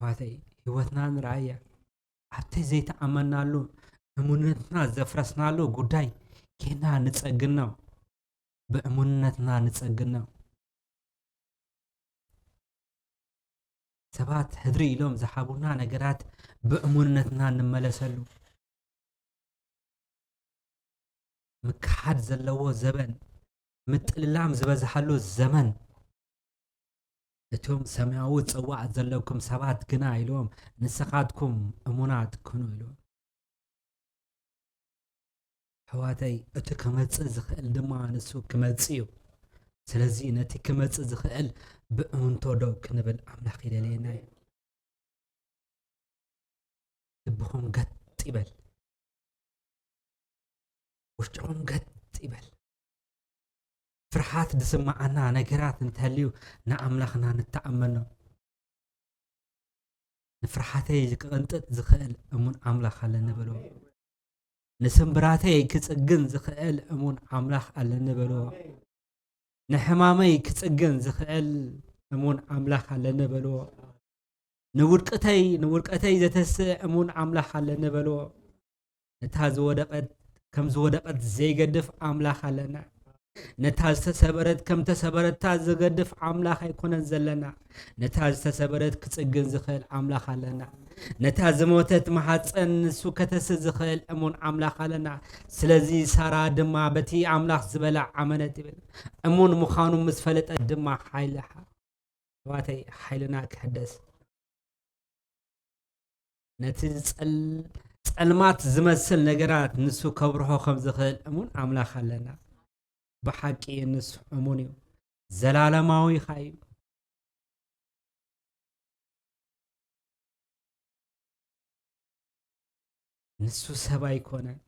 ኣሕዋተይ፣ ህይወትና ንርኣያ። ኣብቲ ዘይተኣመናሉ፣ እሙንነትና ዘፍረስናሉ ጉዳይ ጌና ንጸግን ነው። ብእሙንነትና ንጸግን ነው። ሰባት ሕድሪ ኢሎም ዝሃቡና ነገራት ብእሙንነትና ንመለሰሉ። ምክሓድ ዘለዎ ዘበን፣ ምጥልላም ዝበዝሓሉ ዘመን። እቶም ሰማያዊ ጽዋዕ ዘለኩም ሰባት ግና ኢልዎም፣ ንስኻትኩም እሙናት ኩኑ ኢልዎም። ኣሕዋተይ፣ እቲ ክመጽእ ዝኽእል ድማ ንሱ ክመጽእ እዩ። ስለዚ ነቲ ክመጽእ ዝኽእል ብእምንቶ ደው ክንብል ኣምላኽ ይደልየና እዩ። ልብኹም ገጥ ይበል። ውሽጥኹም ገጥ ይበል። ፍርሃት ዝስምዓና ነገራት እንተልዩ ንኣምላኽና ንተኣመኖ። ንፍርሃተይ ክቕንጥጥ ዝኽእል እሙን ኣምላኽ ኣለኒ በልዎ። ንስምብራተይ ክጽግን ዝኽእል እሙን ኣምላኽ ኣለኒ በልዎ። ንሕማመይ ክጽግን ዝኽእል እሙን ኣምላኽ ኣለኒ በልዎ። ንውድቀተይ፣ ንውድቀተይ ዘተስእ እሙን ኣምላኽ ኣለኒ በልዎ። ነታ ዝወደቐት ከም ዝወደቐት ዘይገድፍ ኣምላኽ ኣለና። ነታ ዝተሰበረት ከም ተሰበረታ ዝገድፍ ኣምላኽ ኣይኮነን ዘለና። ነታ ዝተሰበረት ክጽግን ዝኽእል ኣምላኽ ኣለና። ነታ ዝሞተት ማሕጸን ንሱ ከተስእ ዝኽእል እሙን ኣምላኽ ኣለና። ስለዚ ሳራ ድማ በቲ ኣምላኽ ዝበላ ኣመነት ይብል። እሙን ምዃኑ ምስ ፈለጠት ድማ ሓይሊ ኣሕዋተይ፣ ሓይልና ክሕደስ። ነቲ ዝጸል-፣ ጸልማት ዝመስል ነገራት ንሱ ከብርሆ ከም ዝኽእል እሙን ኣምላኽ ኣለና። ብሓቂ ንሱ እሙን እዩ። ዘላለማዊ ኸኣ እዩ። ንሱ ሰብ ኣይኮነን።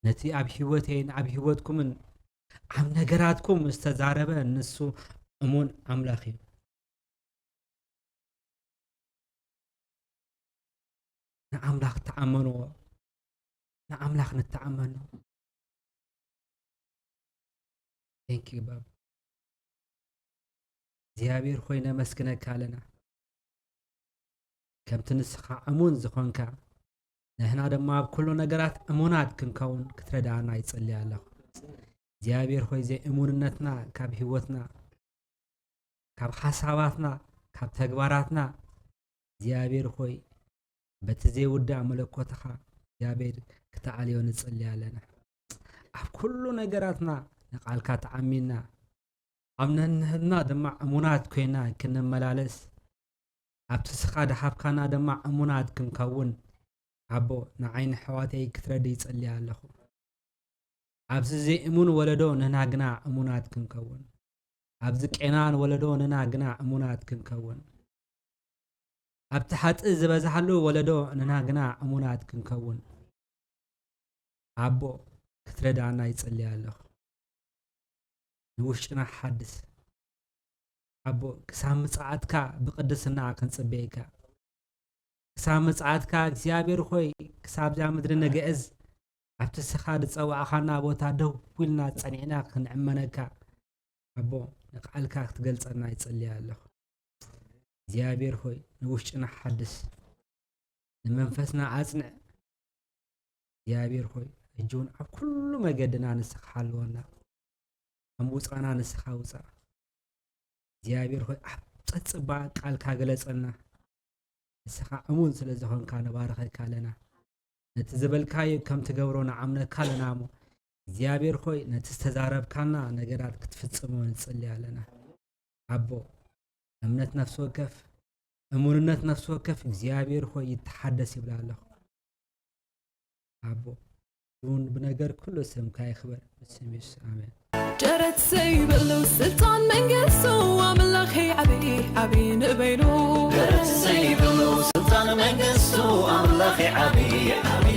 ነቲ ኣብ ህይወተይን ኣብ ህይወትኩምን ኣብ ነገራትኩም ዝተዛረበ ንሱ እሙን ኣምላኽ እዩ። ንኣምላኽ ተኣመንዎ። ንኣምላኽ ንተኣመኖ። Thank you ባብ እግዚኣብሔር ኾይ ነመስግነካ ኣለና። ከምቲ ንስኻ እሙን ዝኾንካ ንሕና ድማ ኣብ ኩሉ ነገራት እሙናት ክንከውን ክትረዳኣና ይጽሊ ኣለኹ። እግዚኣብሔር ኾይ ዘይእሙንነትና ካብ ህይወትና ካብ ሓሳባትና ካብ ተግባራትና እግዚኣብሔር ኾይ በቲ ዘይውዳእ መለኮትኻ እግዚኣብሔር ክተዓልዮ ንጽሊ ኣለና። ኣብ ኩሉ ነገራትና ንቓልካ ተኣሚንና ኣብ ነንህድና ድማ እሙናት ኮይና ክንመላለስ ኣብቲ ስኻ ድሓብካና ድማ እሙናት ክንከውን ኣቦ ንዓይኒ ኣሕዋተይ ክትረዲ ይጸልያ ኣለኹ። ኣብዚ ዘይእሙን ወለዶ ንሕና ግና እሙናት ክንከውን ኣብዚ ቄናን ወለዶ ንሕና ግና እሙናት ክንከውን ኣብቲ ሓጢእ ዝበዝሓሉ ወለዶ ንሕና ግና እሙናት ክንከውን ኣቦ ክትረዳና ይጸልያ ኣለኹ። ንውሽጥና ሓድስ ኣቦ ክሳብ ምጽኣትካ ብቅድስና ክንጽበየካ ክሳብ ምጽኣትካ እግዚኣብሔር ኾይ ክሳብዛ ምድሪ ንግዕዝ ኣብቲ ስኻ ዝጸዋዕኻና ቦታ ደው ኢልና ጸኒዕና ክንዕመነካ ኣቦ ንቃልካ ክትገልጸና ይጸልያ ኣለኹ። እግዚኣብሔር ኾይ ንውሽጥና ሓድስ ንመንፈስና ኣጽንዕ። እግዚኣብሔር ኾይ ሕጂ እውን ኣብ ኩሉ መገድና ንስኻ ሓልወና። ኣብ ውፃና ንስኻ ውፃ እግዚኣብሔር ኾይ ኣብ ፀፅባ ቃልካ ገለፀልና። ንስኻ እሙን ስለ ዝኾንካ ንባረኸካ ኣለና። ነቲ ዝበልካዮ ከም ትገብሮ ንኣምነካ ኣለና እሞ እግዚኣብሔር ኾይ ነቲ ዝተዛረብካና ነገራት ክትፍጽሞ ንጽሊ ኣለና። ኣቦ እምነት ነፍሲ ወከፍ እሙንነት ነፍሲ ወከፍ እግዚኣብሔር ኾይ ይተሓደስ ይብላ ኣለኹ። ኣቦ እውን ብነገር ኩሉ ስምካ ይኽበር ብስም የሱስ ኣሜን። ደረት ዘይብሉ ስልጣን መንግስቱ ኣምላኸይ ዓብዪ ዓብዪ ንበይኑ። ደረት ዘይብሉ ስልጣን መንግስቱ ኣምላኸይ ዓብዪ ዓብዪ